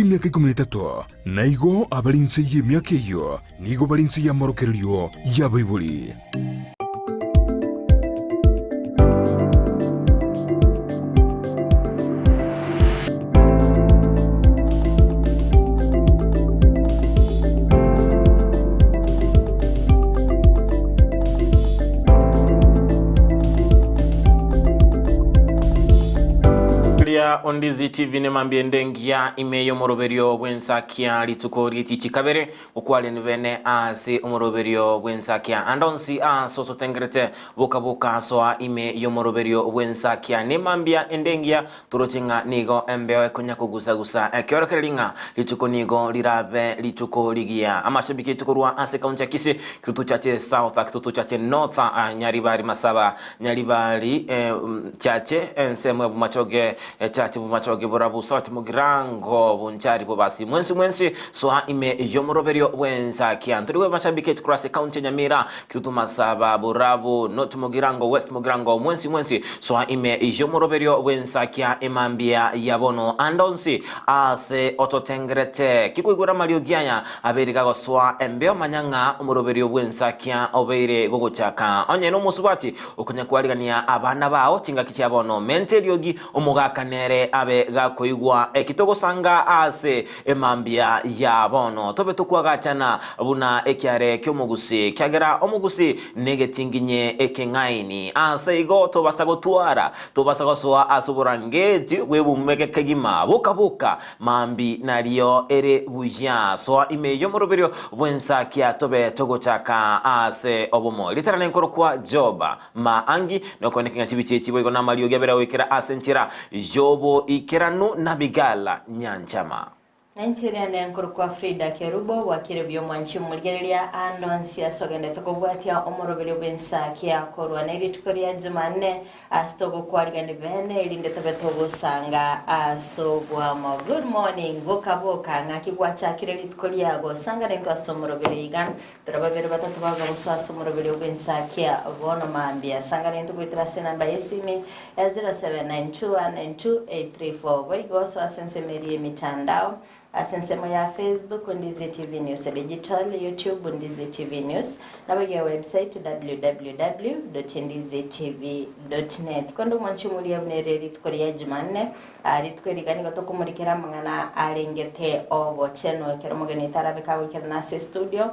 emiaka 13, na igo abare inse y'emiaka eyio nigo bare inse y'amorokererio y'abaibori. Ria Ondizi TV nemambia ende engiya ime y'omoroberio bw'ensakia rituko ri'etichi kabere gokwareni bene ase omoroberio bw'ensakia ande onsi ase ototengerete boka boka soa ime y'omoroberio bw'ensakia nemambia ende engiya Toroche ng'a nigo embeo ekonya kogusa-gusa, ekeorokererio ng'a rituko nigo rirabe rituko rigiya. Amashabiki aito korwa ase ekaunti ya Kisii, Kitutu Chache South, Kitutu Chache North, Nyaribari Masaba, Nyaribari Chache, ensemo ya Bomachoge, Chache Bomachoge, Borabu South, Mugirango, Bonchari, Bobasi, mwensi mwensi soa ime y'omoroberio bw'ensakia. Ntorigwe amashabiki aito korwa ase ekaunti ya Nyamira, Kitutu Masaba, Borabu, North Mugirango, West Mugirango, mwensi mwensi Soa ime y'omoroberio bw'ensakia emambia ya bono, ande onsi aase ototengerete. Kikoigwera amariogi aya abeire gagosoa embeo, manya ng'a omoroberio bw'ensakia obeire gogochaka. Onye nomosubati okonya kwarigania abana bao chingaki chia bono, menta eriogi omogaka nere abe gakoigwa eki togosanga aase Emambia ya bono tobe tokwagachana buna ekiare ki'omogusi, ekiagera omogusi negetinginye ekeng'aini. Ase igo tobasa gotwara, tobasa gosoa ase oborangeti bw'ebumeke kegima. Boka boka, mambi nario ere buya. Soa ime y'omoroberio bw'ensakia tobe togochaka ase obomo. Ritara nenkorokwa Job Maangi, nokoeneka ng'a chibicha echi boigo namariogi abere goikera ase enchera y'oboikeranu na Bigala Nyanchama. Na inche riane nkorokwa Frida Kerubo, bwakire buya omwanchi omorigereria aande onsi ase ogendete kobwatia omoroberio bw'ensakia korwa ne rituko ria Jumanne ase togokwarigani bene erinde tobe togosanga ase obwamo. Good morning, boka boka ng'aki gwachakire rituko riago sanga naintwe ase omoroberio iga Tore babere batato babe bagosoa ase omoroberio bw'ensakia bono mambia. Sangana intwe goetera ase enamba y'esimi ya 0792192834. Boigo soa ase ensemo eria y'emitandao, ase ensemo ya Facebook, Ndizi TV News Digital, YouTube, Ndizi TV News, naboigo ewebsite www.ndizitv.net. Konde omwanchi omoria buna ere rituko ria Jumanne, aa rituko eri iga nigo tokomorikera amang'ana arengete obochenu. Ekero omogeni tarabe kagoikerana ase estudio,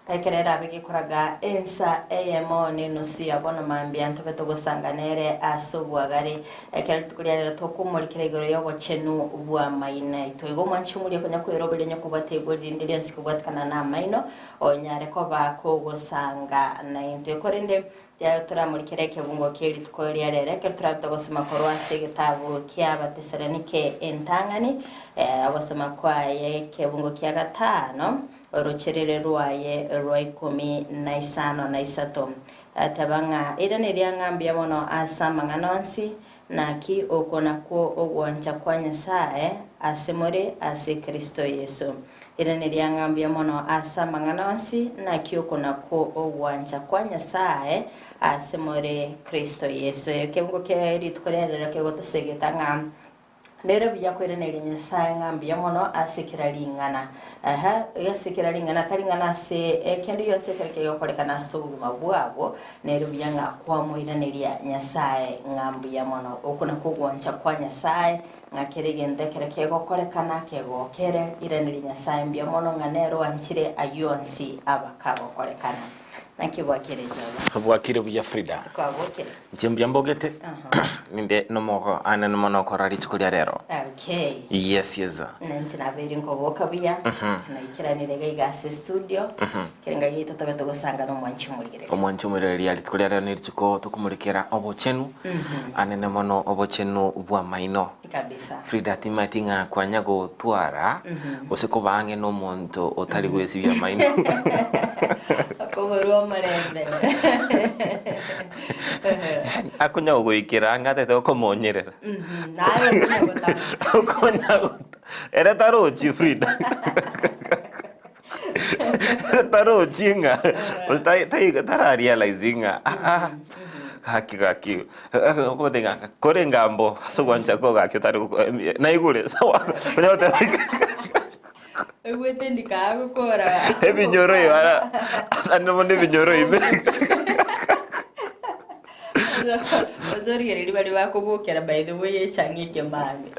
ekero erabe gekoraga ensa eyemo na enusu ya bono mambia ntobe togosanga nere ase obwagare. Ekero rituko ria rero tokomorikera igoro y'obochenu bw'amaino aito. Igo omwanchi omoria konya kweroberia onye kobwate igori rinde rionsi kobwatikana namaino, onyare koba kogosanga naintwe. Korende Riaye toramorikere ekebungo kie rituko ria rero, ekero torabe togosoma korwa ase egetabu ki'Abatesalonike entang'ani, ogosoma kwaye ekebungo kia gatano, orocherere rwaye rwa ikomi na isano na isato. Teba ng'a, Iraneria ng'a mbuya mono ase amang'ana onsi, naki okwo nakwo ogwancha kwa Nyasae ase more ase Kristo Yeso. Iraneria ng'a mbuya mono ase amang'ana onsi, naki oko nakwo ogwancha kwa Nyasae ase more Kristo Yeso. Ekeungo kia rituko ria rero kegotosegeta ng'a nere buya koiraneria Nyasae ng'a mbuya mono ase kera ring'ana. Ehe, ase kera ring'ana, tari ng'ana ase ekende gionsi ekero kegokorekana ase obogima bwabo, nere buya ng'a kwamoiraneria Nyasae ng'a mbuya mono. Oko nakwo ogwancha kwa Nyasae Ng'a kera egento ekero kegokorekana kegokere, iraneria Nyasae mbuya mono ng'a nere oanchire ayio onsi abakagokorekana. Naki bwakire Jehova? Bwakire buya Frida. Kwabokire? Inche mbuya mbogete Aha. ninde nomogo ane mono okora rituko ria rero. Okay. Yes yes. Na inche nabeire nkoboka buya, naikiranire iga iga ase studio, kere ngaki totobe togosanga na omwanchi omorigereria. Omwanchi omorigereria rituko ria rero nerituko tokomorikera obochenu anene mono obochenu bw'amaino. Kabisa. Frida timanyeti ng'a kwanya gotwara gose koba ang'e nomonto otari gwesibia amaino. Okoborwa omorembe. Akonya gogoikera ang'e atete gokomonyerera. Naye okonya gotama. Okonya gota ere tarochi Frida. Tarochi ng'a gose tai tai tara realize ng'a aa gaki gaki okobatebia ng'a kore ngambo ase ogwancha kwao gaki otari gokwa naigure sawa onya goteba. Oigwete ndika gokora. Ebinyoro ibara asande mono ebinyoro ime. Ozorigereria baria bakobokera by the way echang'a ekemambi.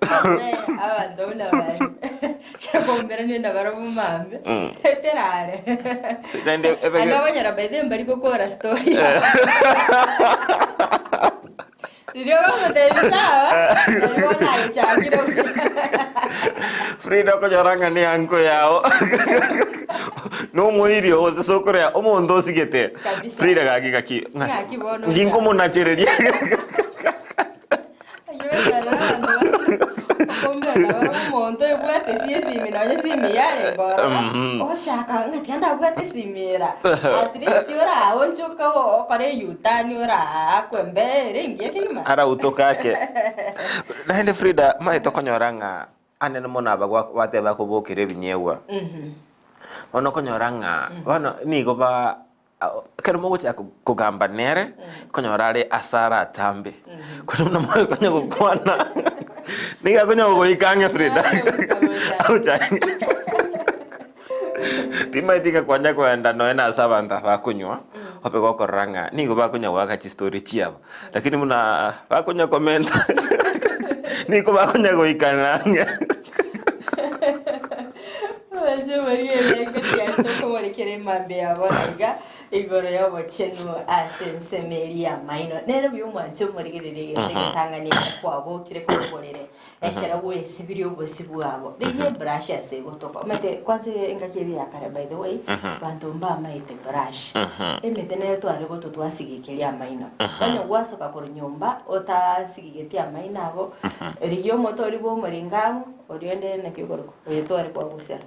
Abanto buna baria kero nabarabwo mambia eterare. Naende ebege- Ande okonyora by the way mbari gokora story. Riria okomotebia sawa, nari bono ayechakire buya. Frida okonyora ng'a ne uncle yao nomoiri oo gose sokoro yao omonto osigete Kabisa. Frida gaki gaki Ng'aki bono nki nkomonachereria Ayio ekero abanto okoumera nabo omonto oebwate ase esimi nonye esimi yarenge ororo, ochaka ng'a tiga ndabwate esimi era, at least oraonchoke okore eyutani oraakwe mbere engiya kegima. Arautoke ake. Naende Frida, omanyete okonyora ng'a anene mono aba bateba bakobokera ebinyegwa, bono okonyora ng'a bono nigo ba Ekero mogochaka kogamba nere, okonyora are ase aratambe. Korende buna mokonya gokwana, nigo akonya gogoika ang'e Frida. Agocha ang'e. Timanyeti ng'a kwanya koenda nonya na ase abanto aba bakonywa, obe gokorora ng'a nigo bakonya goaka chistori chiabo. Lakini buna bakonya komenta, nigo bakonya goikana ang'e. Abanche baria ebirengo tiarete okomorekera emambia ya bono iga igoro y'obochenu ase ensemo eria y'amaino. Nere buya omwanche omorigererie egento egetang'ani ekero kwabokire korwa oborere, ekero gwesibirie obosio bwabo. Rigia ebrush ase egotoka. Omanyete kwanza engaki eria ya kare by the way, banto mbamaete brush. Emete nere tware gotwa twasigekeria amaino. Onye gwasoka korwa nyomba otasigigeti amaino abo, rigia omote oria bwa omoringamu, oria onde naki okorokwa. Oyo tware kwagusera.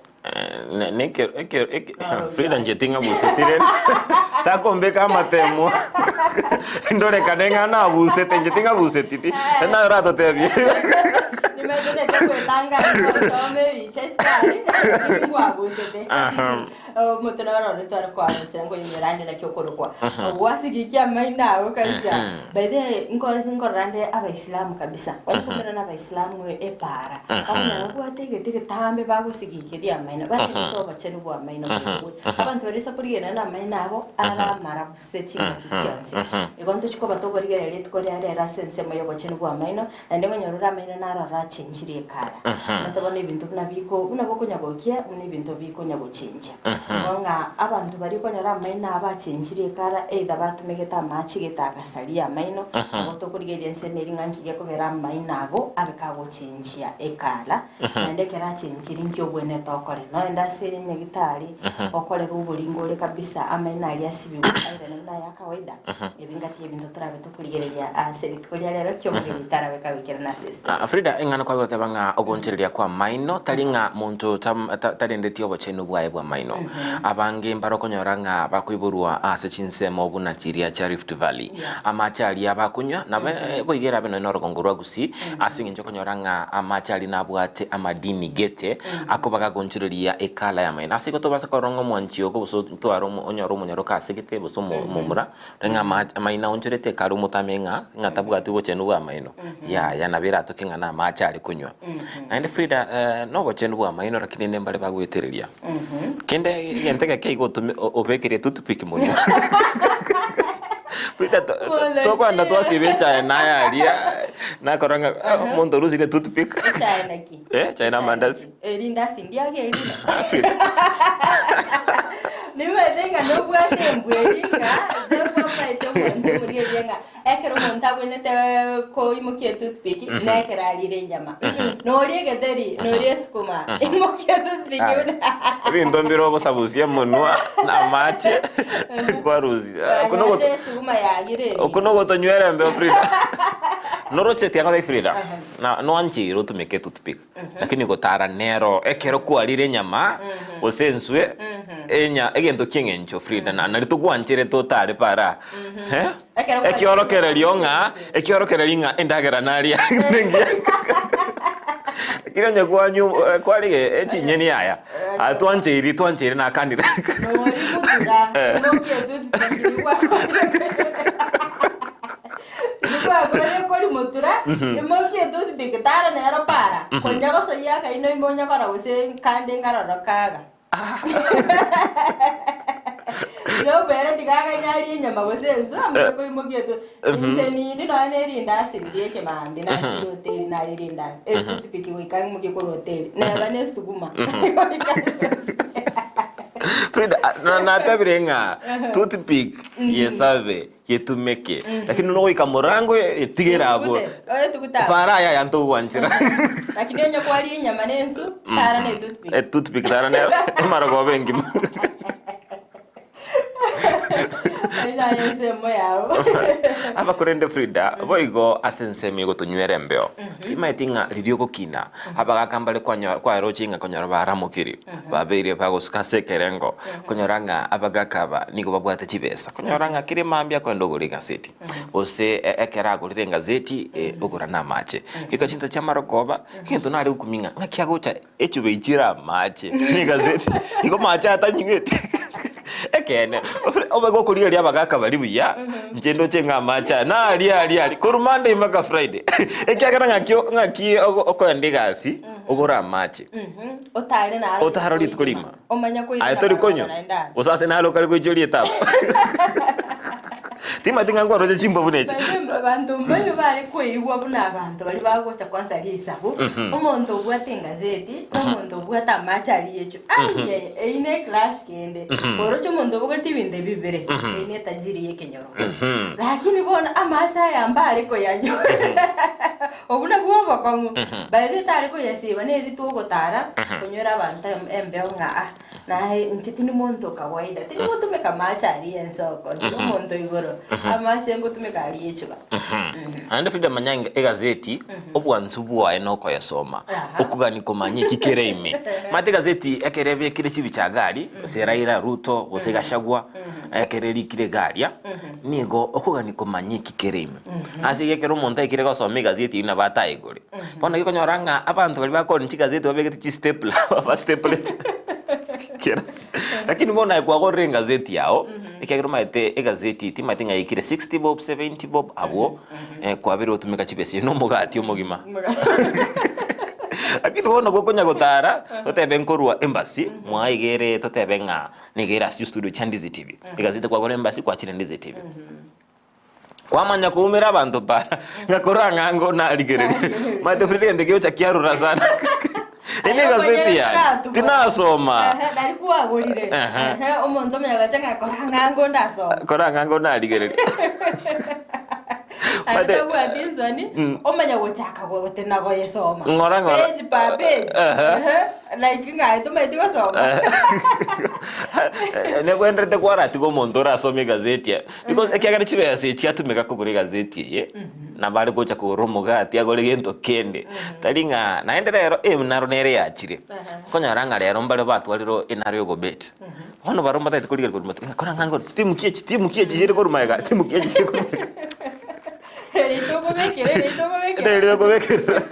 Frida inche ting'abuseti rende takombeka amatemo ndorekane ng'a nabusete inche ting'abuseti ti naye oratotebie. Nimanyete togoetanga tosome ebicha esukari lakini nkwabusete. Aha. Omote noro ore tware kwagusera nkoinyora ande naki okorokwa. Gwasigikia amaino ago kabisa. By the way nkorora nde abaisilamu kabisa. Onye koumerana na abaisilamu epaara. Bakonyora babwate egete egetambe bagosigiikeria amaino, baregete obochenu bw'amaino bwaito. Abanto baria ase korigereria namaino abo are amarabu ase chingaki chionsi. Igo ntochia koba tokorigereria rituko ria rero ase ensemo y'obochenu bw'amaino, naende nkonyora ore amaino naro arachenchirie ekara. Omanyete bono ebinto buna biko buna bokonya gokia, buna ebinto bikonya gochenchia. Igo ng'a abanto baria okonyora amaino abo achenchirie ekara either batumegete amache gete agasaria amaino, nabo tokorigereria ensemo eria ng'a nki gekogera amaino abo abe kagochenchia ekara, naende ekero achenchirie nki obwenerete okore. Noende ase nyagitari, okorerwe oboringo ore kabisa amaino aria asibigwe airane buna aya kawaida, ebi ngati ebinto torabe tokorigereria ase rituko ria rero ki omogeni tarabe kagoikerana ase estori. Ah, Frida, eng'ana kwabera goteba ng'a ogonchereria kw'amaino tari ng'a monto tam- ta- tarendetie obochenu bwaye bw'amaino. Abange mbare okonyora ng'a bakoiborwa ase chinsemo buna chiria chia Rift Valley. Amache aria bakonywa nabo boigo erabe nonya norogongo rwa Gusii ase eng'encho okonyora ng'a amache aria nabwate amadini gete akoba gagonchoreria ekala y'amaino. Ase igo tobasa korora ng'a omwanchi ogo gose otware onyore omonyaroka ase gete gose omomura ng'a amache amaino aonchorete ekare omotame ng'a ng'a tabwati obochenu bw'amaino. Yaya nabo eratoke ng'a namache are konywa. Naende Frida nobochenu bw'amaino lakini nembare bagoetereria. Kende egento egeke igo otome obekerie toothpick monwa. Frida to- Bono tokoenda inche. twasiba echae naye aria nakora ng'a omonto orusirie toothpick. Echae naki? Eh, echae na amandasi. Erindasi ndiaga erino. Nimanyete ng'a nobwate embwa eria ng'a Jeff amaete omwancho omoria eria ng'a Ekero omonto agwenerete koimokia etoothpick, nekero arire enyama. Noria egeteri, noria esukuma, imokia etoothpick Aye. buna. Ebinto mbire ogosabusia omonwa na amache kwarusia. Okwo nogoto- Yanyarire esukuma yagire eri. okwo nogotonywera embeo Frida. Noroche tiagotebi Frida, na noancheire otumeke etoothpick. Lakini gotara nero ekero kwarire enyama gose enswe enya egento ki'eng'encho Frida na nari togwancherete otare para eh? Ekero kwarire Ekiorokererio ng'a enswe. ekiorokererio ng'a endagera naria nengiya lakini onye kwanyu kwarige echinyeni yaya ah, twancheiri twancheire nakanire Nori mutura, imokia etoothpick riria gwakorire. Kwakorire korimotura, imokia etoothpick tara nero para, konya gosoyia akaino ime onya korora gose kande nkaroro kaga. Nobere tiga aganyarie enyama gose enswe amanye koimokia eto inche nindi nonya ne rindasi riria ekemambia nachire hoteli naria rindasi etoothpick goika ng'imokie korwa hoteli neba ne esuguma goika Frida, ah, na- natabire ng'a toothpick yesabe yetumeke lakini nogoika morango etigere abwo Etugute abwo. para aya aya ntogwanchera Lakini onye kwaria enyama na ensu tara ne etoothpick. etoothpick tara nero emarogoba engima Aye naye ensemo yabo. Abakorende Frida, boigo ase ensemo egotonywera embeo, timaeti ng'a riria ogokina, abagaka mbare kwanyora kwaroche ng'a konyora baramokire, babeire bagosuka ase ekerengo, konyora ng'a abagaka aba nigo babwate chibesa, konyora ng'a kere mambia akoenda ogora egaseti, gose ekero agorire engazeti, ogora na amache. Goika chinsa chi'amarogoba, egento nare gokumia ng'a ng'aki agocha Echuba eichire amache negazeti, igo mache atanywete. Ekeene, obe gokorigereria abagaka baria buya, inche ndoche ng'a amache aya naria aria aria, korwa Monday mpaka Friday. Ekiagera ng'aki ng'aki okoenda egasi, ogore amache. Otare naro Otare rituko rigima. Omanye koirana Aye tori barabara konywa, naende aro. gose ase naro okare goichoria etabu. Timanyeti ng'a nkwaroche chimbwa buna echi. Naende abanto mbaino bare koigwa buna abanto baria bagocha kwansa risabu, omonto obwate engazeti, na omonto obwate amache aria echo. Aiyaya, eyio ne eclass kende. Oroche omonto obogoreti ebinto ebi bibere, eyio ne etajiri ya ekenyoro. Lakini bono amache aya mbare koyanywa. Obwo nabwo obokong'u. By the way tare koyasiba neri togotara, konywera abanto embeo ng'a ah. Naye inche tindi monto kawaida, tindi gotumeka amache aria ensoko, inche nomonto igoro, amache ngotumeka aria echuba. Naende Frida manya ng'a egazeti obwansu bwaye nokoyesoma, Aha. okogani komanya eki kere ime. Omanyete egazeti ekero ebekire chibicha gari, gose Raila, Ruto, gose Gachagua, ekero erikire iga aria, nigo okogani komanya eki kere ime. Ase igo ekero omonto aikire gosoma egazeti eyio nabo ataigore. Bono naki okonyora ng'a abanto baria bakooni chigazeti babegete chistapler, bastaplerete kera lakini bono aye kwagorire engazeti yao, ekiagera omanyete egazeti timanyeti ng'a yaikire 60 bob, 70 bob, abwo kwabeire gotumeka chibesa echio na omogati omogima. Lakini bono gokonya gotara, totebe nkorwa embassy, mwaiga ere totebe ng'a niga ere ase chistudio chia Ndizi TV. Egazeti kwagora embassy kwachire Ndizi TV. Kwamanya koumera abanto para, ng'a korang'ango narigereria. Omanyete Frida egento kegocha kiarora sana. Eye Aye negazeti omonyene yane, toratubora. tinasoma. Ehe, nari kwagorire. Ehe. Ehe, omonto omanya gocha ng'a korang'ango ndasoma. Korang'ango narigereria. Aye Omanyete- tabwati ensoni, omanya gochaka gotena goyesoma. Ng'ora, ng'ora. Page per page. Ehe. Ehe, like ng'a aye tomaeti gosoma. Nebwenerete kwaratiga omonto orasome egazeti eye. Because ekiagera chibesa echi chiatumeka kogora egazeti eye, nabo are gocha kogora omogati agore gento kende. Tari ng'a naende rero enaro nere yachire, okonyora ng'a rero mbare batwarire enaro ya ogobet. Bono barobwo mbatagete korigereria korwa motwe ng'a kora ng'a ngore chitimu ki echi, timu ki echi chire korwa magega, timu ki echi chire korwa magega. Eri tokobekera, eri tokobekera. Eri tokobekera.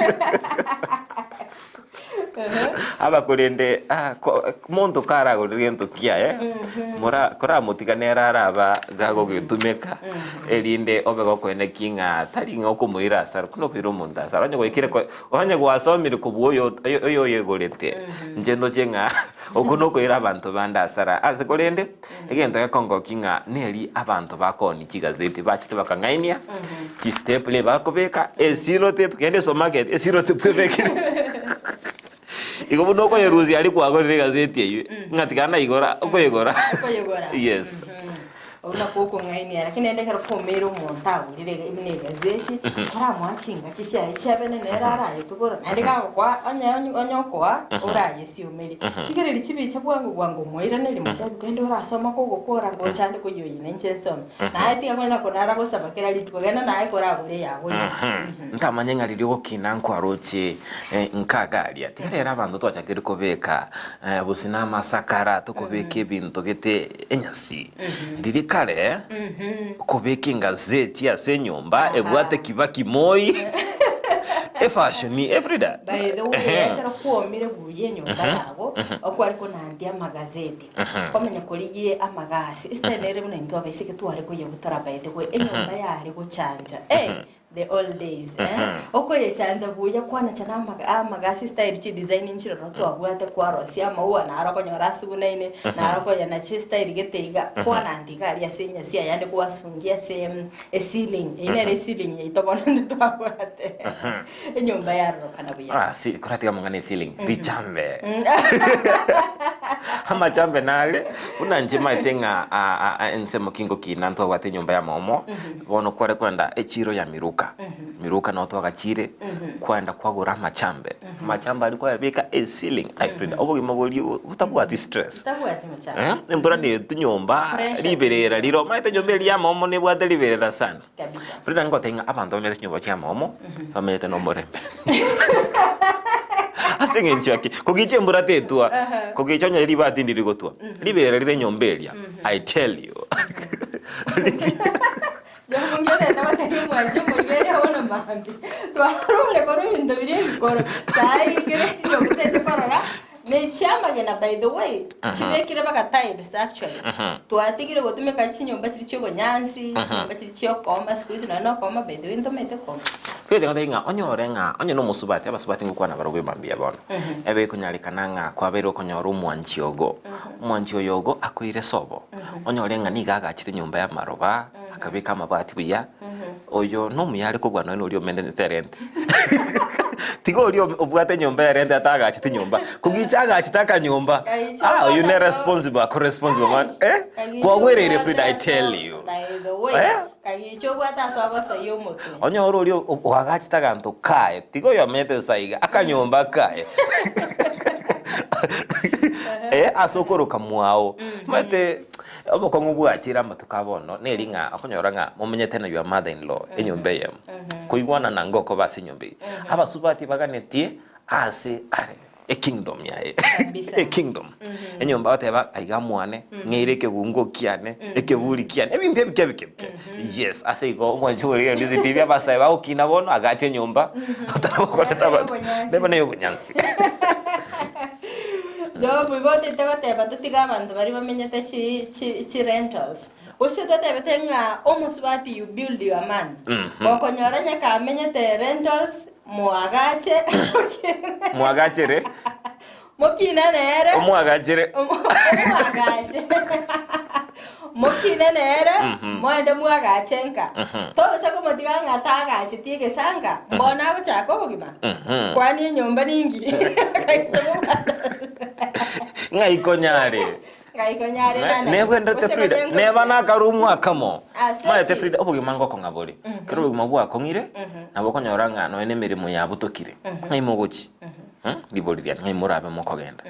Abakorende ah, ko- monto karagorire gento kiaye, mora koramotiga nere araba gagogetumeka, erinde obe gokoenekia ng'a tari ng'a okomoira asara, buna okoira omonto asara. Onye gwaikire ko onye gwasomire kobua oyo oyo oyoyegorete, inche ndoche ng'a okwo nokoira abanto bande asara. Ase korende, egento gekongokia ng'a neri abanto bakoonia chigazeti bachete bakang'ainia, chistapler bakobeka, ecellotape, genda esupermarket, ecellotape ebekire. Igo buna okoyerusia aria kwagorire egazeti eywo, ng'a tiga naigora, okoyegora. Okoyegora. Yes. Obwo nakwo okong'ainia, lakini naende ekero kwaumeire omonto agorire buna egazeti, koramoa chingaki chiaye chiabene nere arayetugore, naende gagokoa onye onye onye okoa orayesiomerie. Rigereria chibicha bwango bwango omoiranerie motebi kende orasoma kogokora ngocha ande koyoyia na inche nsome. Naye tiga konya konara gosaba kera rituko, genda naye koragore eyagorire. Ntamanye ng'a riria ogokina nkwaroche nkaga aria. Tiga rero abanto twachakire kobeka gose na amasakara tokobeka ebinto gete enyasi. Riria kare okobeka engazeti ase enyomba ebwate Kibaki Moi efashion Frida. By the way, ekero kwomire buya enyomba yago, okware konandia amagazeti, kwamanya korigia amagasi, esitari nere buna intwe abaiseke tware koyebutora by the way, enyomba yare gochanja eh. The old days eh okoyechancha buya kwanachana amaga amagasi style chidesign nchiroro twabwate kwarosia amaua naro okonyora asugunaine naro okoyana chistyle gete iga kwananti iga aria ase enyasi ayande kwasungia ase eceiling eyio nere eceiling yaito bono intwe twabwate enyomba yarorokana buya. Ah, si, koratiga amang'ana eceiling, richambe. Amachambe nare, buna inche maete ng'a ah, ah, ensemo ki ngokina ntwabwate enyomba y'amaomo, Bono kware kwenda echiiro ya Miruka, Miruka nao twagachire, kwenda kwagora amachambe, amachambe aria kwayabeka eceiling, ai Frida, obogima boria botabwati stress. Tabwati mochando. Eh, embura netu nyomba, Pressure. riberera rire, omanyete enyomba eria y'amaomo nebwate riberera sana. Kabisa. Frida ngotebia ng'a abanto bamenyete chinyomba chia amaomo, bamenyete na omorembe. Ase eng'encho ya ki? Kogicha embura tetwa, kogicha onye ribati ndiri gotwa, riberera rire enyomba eria, I tell you. Nongerete gotebia omwanchi omoigweri bono mambia, twarure korwa ebinto biria ebikoro, saii kere chinyomba totaete korora, na echiamagena by the way, chibekire mpaka tiles actually, twatigire gotumeka chinyomba chiria chia obonyansi, chinyomba chiria chia okooma siku hizi nonye na okooma by the way ntomanyete kooma. Toete gotebia ng'a onyore ng'a onye na omosubati, abasubati ngokwana barobwo emambia bono, ebe ekonyarekana ng'a kwabeire okonyora omwanchi ogo, omwanchi oyo ogo akoire sobo, Onyore ng'a nigo agachete enyomba y'amaroba, akabeka amabati buya, oyo nomuya are kobua nonya noria omenenete erente. Tiga oria obwate enyomba y'erente atagachete nyomba, kogicha agachete akanyomba, Kagicha ah oyo ne obwate aso- responsible, ako responsible man, eh, Kagicha kwagwereire obwate Frida I aso- tell you. By the way, Eh? kagicha obwate ase ogosoyia omotwe. Onyore oria oagachete aganto kaye, tiga oyo omenyete nsa iga, akanyomba kaye. Eh, ase okoroka mwao. Omanyete obokong'u bwachire amatuko a bono, neri ng'a okonyora ng'a momenyete na your mother in law enyomba eyemo. Koigwanana ngokoba ase enyomba eyio. Abasubati baganetie ase are ekingdom yaye. Kabisa. Ekingdom. Enyomba goteba aiga mwane, ng'eire ekebungo kiane, ekeburi kiane, ebinto ebike ebike ebike. Yes, ase igo omwanchi oria Ndizi TV abasae bagokina bono agache enyomba, otarabokorete Neba abanto. y'obonyansi. Neba na obonyansi. Job igo otete goteba totige abanto baria bamenyete chi chi chi rentals. Gose totebete ng'a omosubati you build your man. Gokonyora nyaka amenyete rentals, Moagache Moagachere. Mokina nere. Omoagachere. Omoagache. Mokina nere, moende moagache nka. Tobisa komotiga ng'a tagacheti egesanka, mbono agochaka obogima. Kwani enyomba ninki? Ng'ai konyare. Ng'ai konyare nana. Negwenderete Gose Frida, konye neba nakarumu akamo. Ase Maete ki? Frida, obogima ngokong'a bore. Kero obogima bwakong'ire, nabo okonyora ng'a nonya na emeremo yabutokire. Ng'ai mogochi? Ribori riane, ng'ai morabe mokogenda?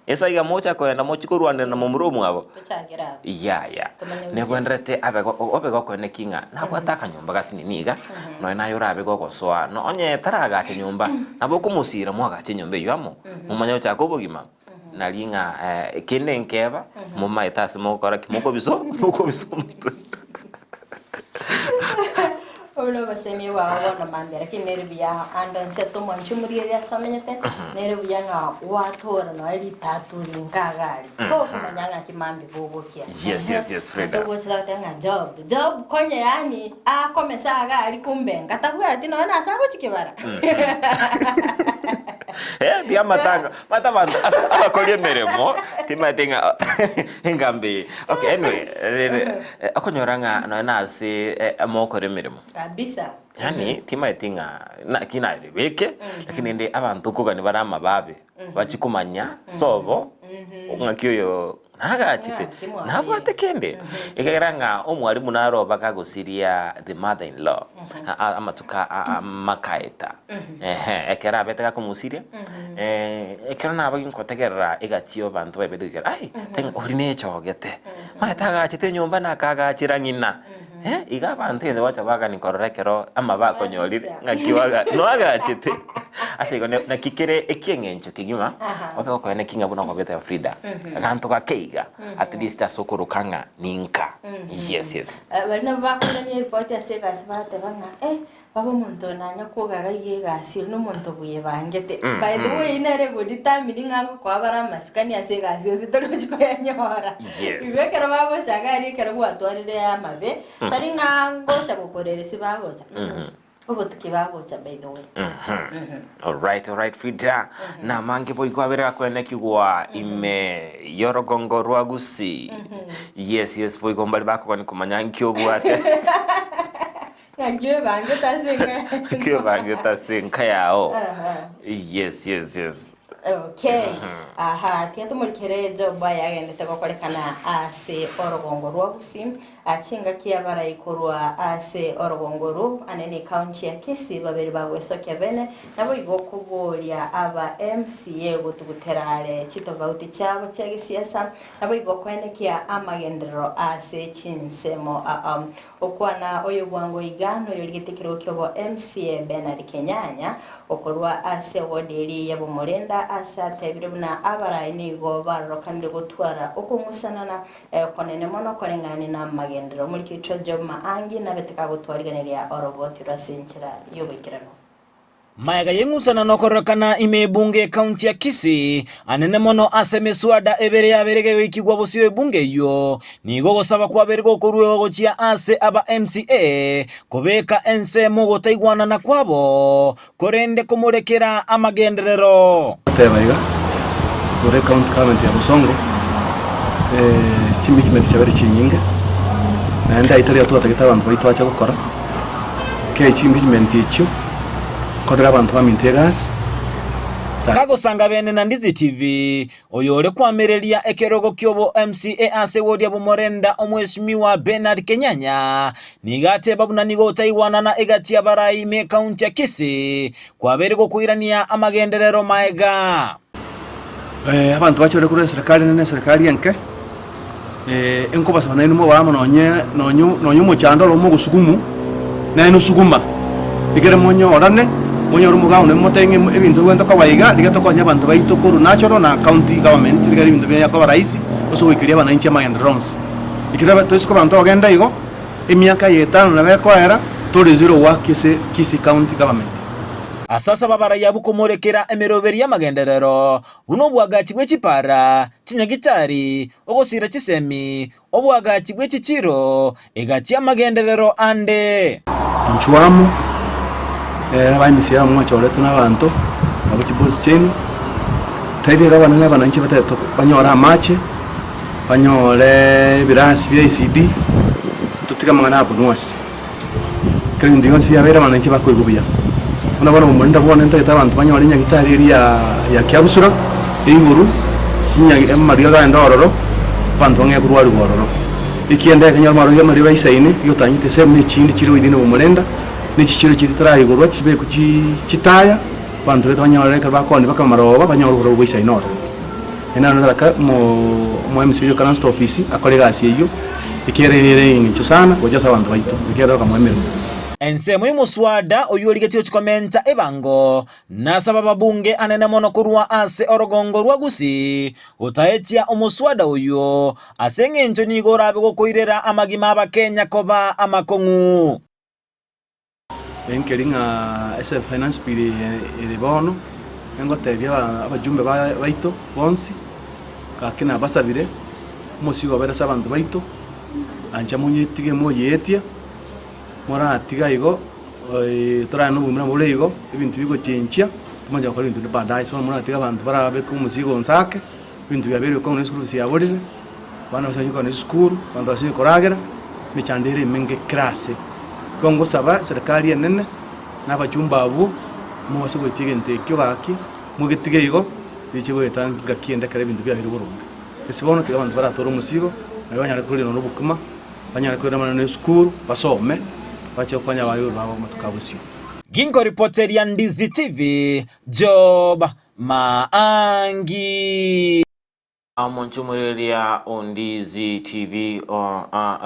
Inse iga mocha kogenda mochie korwanera na momura omwabo? Tochakere abwo. Yaya. Tomanye gochia. Negwenderete abe go- obe gokoene ki ng'a nabwate akanyomba gasinini iga, nonya naye orabe gogosoa, no onye taragacha nyomba, nabo okomosira mwagache enyomba eywo amo, momanye gochaka obogima. Nari ng'a kende nkeba, momaete ase mogokora ki? Mokobisa mokobisa omotwe. Obo nobosemia bwao bono mambia, lakini nere buya ande onsi ase omwanchi omorieria ase omenyete, nere buya ng'a gwatora noe ritatu rinka iga aria. Tokomanya ng'aki mambia bogokia. Yes, yes, yes, Frida. Togochira goteba ng'a Job, Job konye yaani akomesa iga aria kumbe ngatabwati nonya nase agochia kebara. Eh, ti amatanga mate abanto ase abakori emeremo timanyete ng'a engambi eye. Okay, anyway, rere eh, okonyora ng'a nonya na ase eh, mogokora emeremo Kabisa. yaani timanyeti ng'a naki narebeke lakini rende abanto okogani bare amababe bachie komanya sobo ng'aki oyo Nagachete, Ng'aki mwabeire. nabwate kende. Ekegera ng'a omwalimu naro bakagosiria the mother in law amatuko amakaeta. Ehe, ekero abete gakomosiria, ekero nabo ginkotegerera egati y'abanto baebete goikera, ai, teng oria nechogete, maete agachete enyomba na akagachera ng'ina. Eh, iga abanto egento bagocha bagani korora ekero amabe akonyorire, Kabisa. ng'aki oaga noagachete. Ase igo ne naki kere ekieng'encho kegima, Aha. obe gokonya naki ng'a buna okobete Frida, aganto gake iga, at least ase okoroka ng'a ninka. Yes, yes. Eh, baria nabo bakoirania eripoti ase egasi bateba ng'a eh, Baba omonto oyo nanya kwogaga iga egasi oria nomonto bwebangete. By the way nere egodetermine ng'a agokoa bare amasikani ase egasi gose tori gochi koyanyora. Yes. Igo ekero bagocha iga aria ekero gwatwarire amabe, tari ng'a ngocha gokorera ase bagocha. Obotuki bagocha by the way. Alright, alright, Frida. Namange boigo abere akoenekigwa ime y'orogongo rwa Gusii. Yes, yes, boigo mbari bakogani komanya nki obwate. Ng'aki oebangete ase enka yaino. Nki oebangete ase enka yao. Yes, yes, yes. Okay. Aha, tiga tomorikere Job ayagendete gokorekana ase orogongo rwa Gusii. Chingaki abarai korwa ase orogongo orwo ane ne county ya Kisii babere bagwesokia bene, naboigo koboria aba MCA gotugutera are chitofauti chiabo chia gesiasa, naboigo koenekia amagenderero ase chinsemo aa. Okwana oyo bwango iga noyorigete ekerogo kiobo MCA Bernard Kenyanya okorwa ase ewodi eria ya Bomorenda ase atebire buna abarai nigo barorokanire gotwara okong'usanana Okonene mono koreng'ane namagenderero. Omoriki oito Job Maangi nabete kagotwarigereria oroboti rwa ase enchera y'oboikeranu. Magega y'eng'usanano kororekana ime ebunge y'ecounty ya Kisii, anene mono ase emeswada ebere yabeire gegoikigwa bosio ebunge eyio, nigo ogosaba kwabeire gokoruegwa gochia ase aba MCA kobeka ensemo ogotaigwanana kwabo korende komorekera amagenderero. Goteba iga, igoro ecounty government ya Bosongo, chimikimenti chiabeire chinyinge, naende ayio tari twatagete abanto baito bache gokora, kei chimikimenti echio, korera abanto baminto egasi. Kagosanga bene na Ndizi TV, Oyore kwamereria ekerogo ki'obo MCA ase wodi ya Bomorenda Omweshimiwa Bernard Kenyanya nigo ateba buna nigo otaigwanana egati y'abarai ime ekaunti ya Kisii kwabeire gokoirania amagenderero maega. Abanto bachore korwa eserekari enene na eserekari enke, enkobasaba nainwe mobe amo nonye nonye nonye omochando oro omogosugumu, nainwe osuguma, ekere monyorane, monyore omogao nainwe motebe ng'a ebinto bigwente koba iga, rigia tokonye abanto baito korwa national na county government, rigere ebinto biaye koba rahisi, ase ogoikeria abananchi amagenderero onsi. Ekero toise koba ntogenda igo, emiaka eye etano nabo ekoera, tore zero work ase Kisii county government. Ase asaba abarai abwo komorekera emeroberi y'amagenderero, buna obwagachi bwe chipara, chinyagitari, ogosiira chisemi, obwagachi bwe chichiiro, egati y'amagenderero ande. Inchuo amo, abaimisia amo mwachoretwe nabanto, nabo chibosi chiaino, tebia ere abanene abananchi batete banyore amache, banyore ebirasi bia ECD, totige amang'ana abunwasi. Ekero ebinto bionsi biabeire abananchi bakoigwa buya. Buna bono omorenda bwane ntagete abanto banyore enyagitari eria ya kiabusura ya igoro, chinya amariogo agende ororo, abanto bang'ee korwariwa ororo. Ekiagera ekero amarwaire amariogo aisaine, nigo otanyete ensemo na echinde chire within omorenda, na echichiro chiria chitaraigorwa chibekwe chitaya, abanto baito banyore ekero bakooni mpaka amaroba banyore oborabu bwaisaine ororo. Naende naro nataka omo MC oyio okaranse ofisi akore egasi eyio, ekiagera ere eng'encho sana gocha ase abanto baito, ekiagera tokamoa emeremo. Ensemo y'omoswada oyio origetie gochia komenta ebango, nasaba ababunge anene mono korwa ase orogongo rwa Gusii gotaetia omoswada oyio, ase eng'encho nigo orabe gokoirera amagima 'Abakenya koba amakong'u. Enkeri ng'a ase finance bill eye ere bono, engotebia abajumbe baito bonsi, gaki nabasabire, omosigo obere ase abanto baito, ancha monyetige moyeetie, moratiga igo torare na obogima bore igo, ebinto bigochenchia, tomache gokora ebinto binde baadaye. Bono moratiga abanto barabeke omosigo onsi ake, ebinto biabeire bikong'u na esukuru chiaborire, abana basinywe kogenda esukuru, abanto basinywe koragera, emechando ere emenge kera ase. Igo ngosaba eserekari enene, na abachumba abwo, mobase goetia egento ekio gaki, mogetige igo, riche goeta ngaki ende ekero ebinto biabeire boronge. Ase bono tiga abanto baratore omosigo, nario banyare korenda nonya obokima, banyare korenda abana na esukuru, basome, bache gokonya abaibori babo amatuko a bosio. Ginkoripoteria Ndizi TV, Job Maangi. Omonto omoreria o Ndizi TV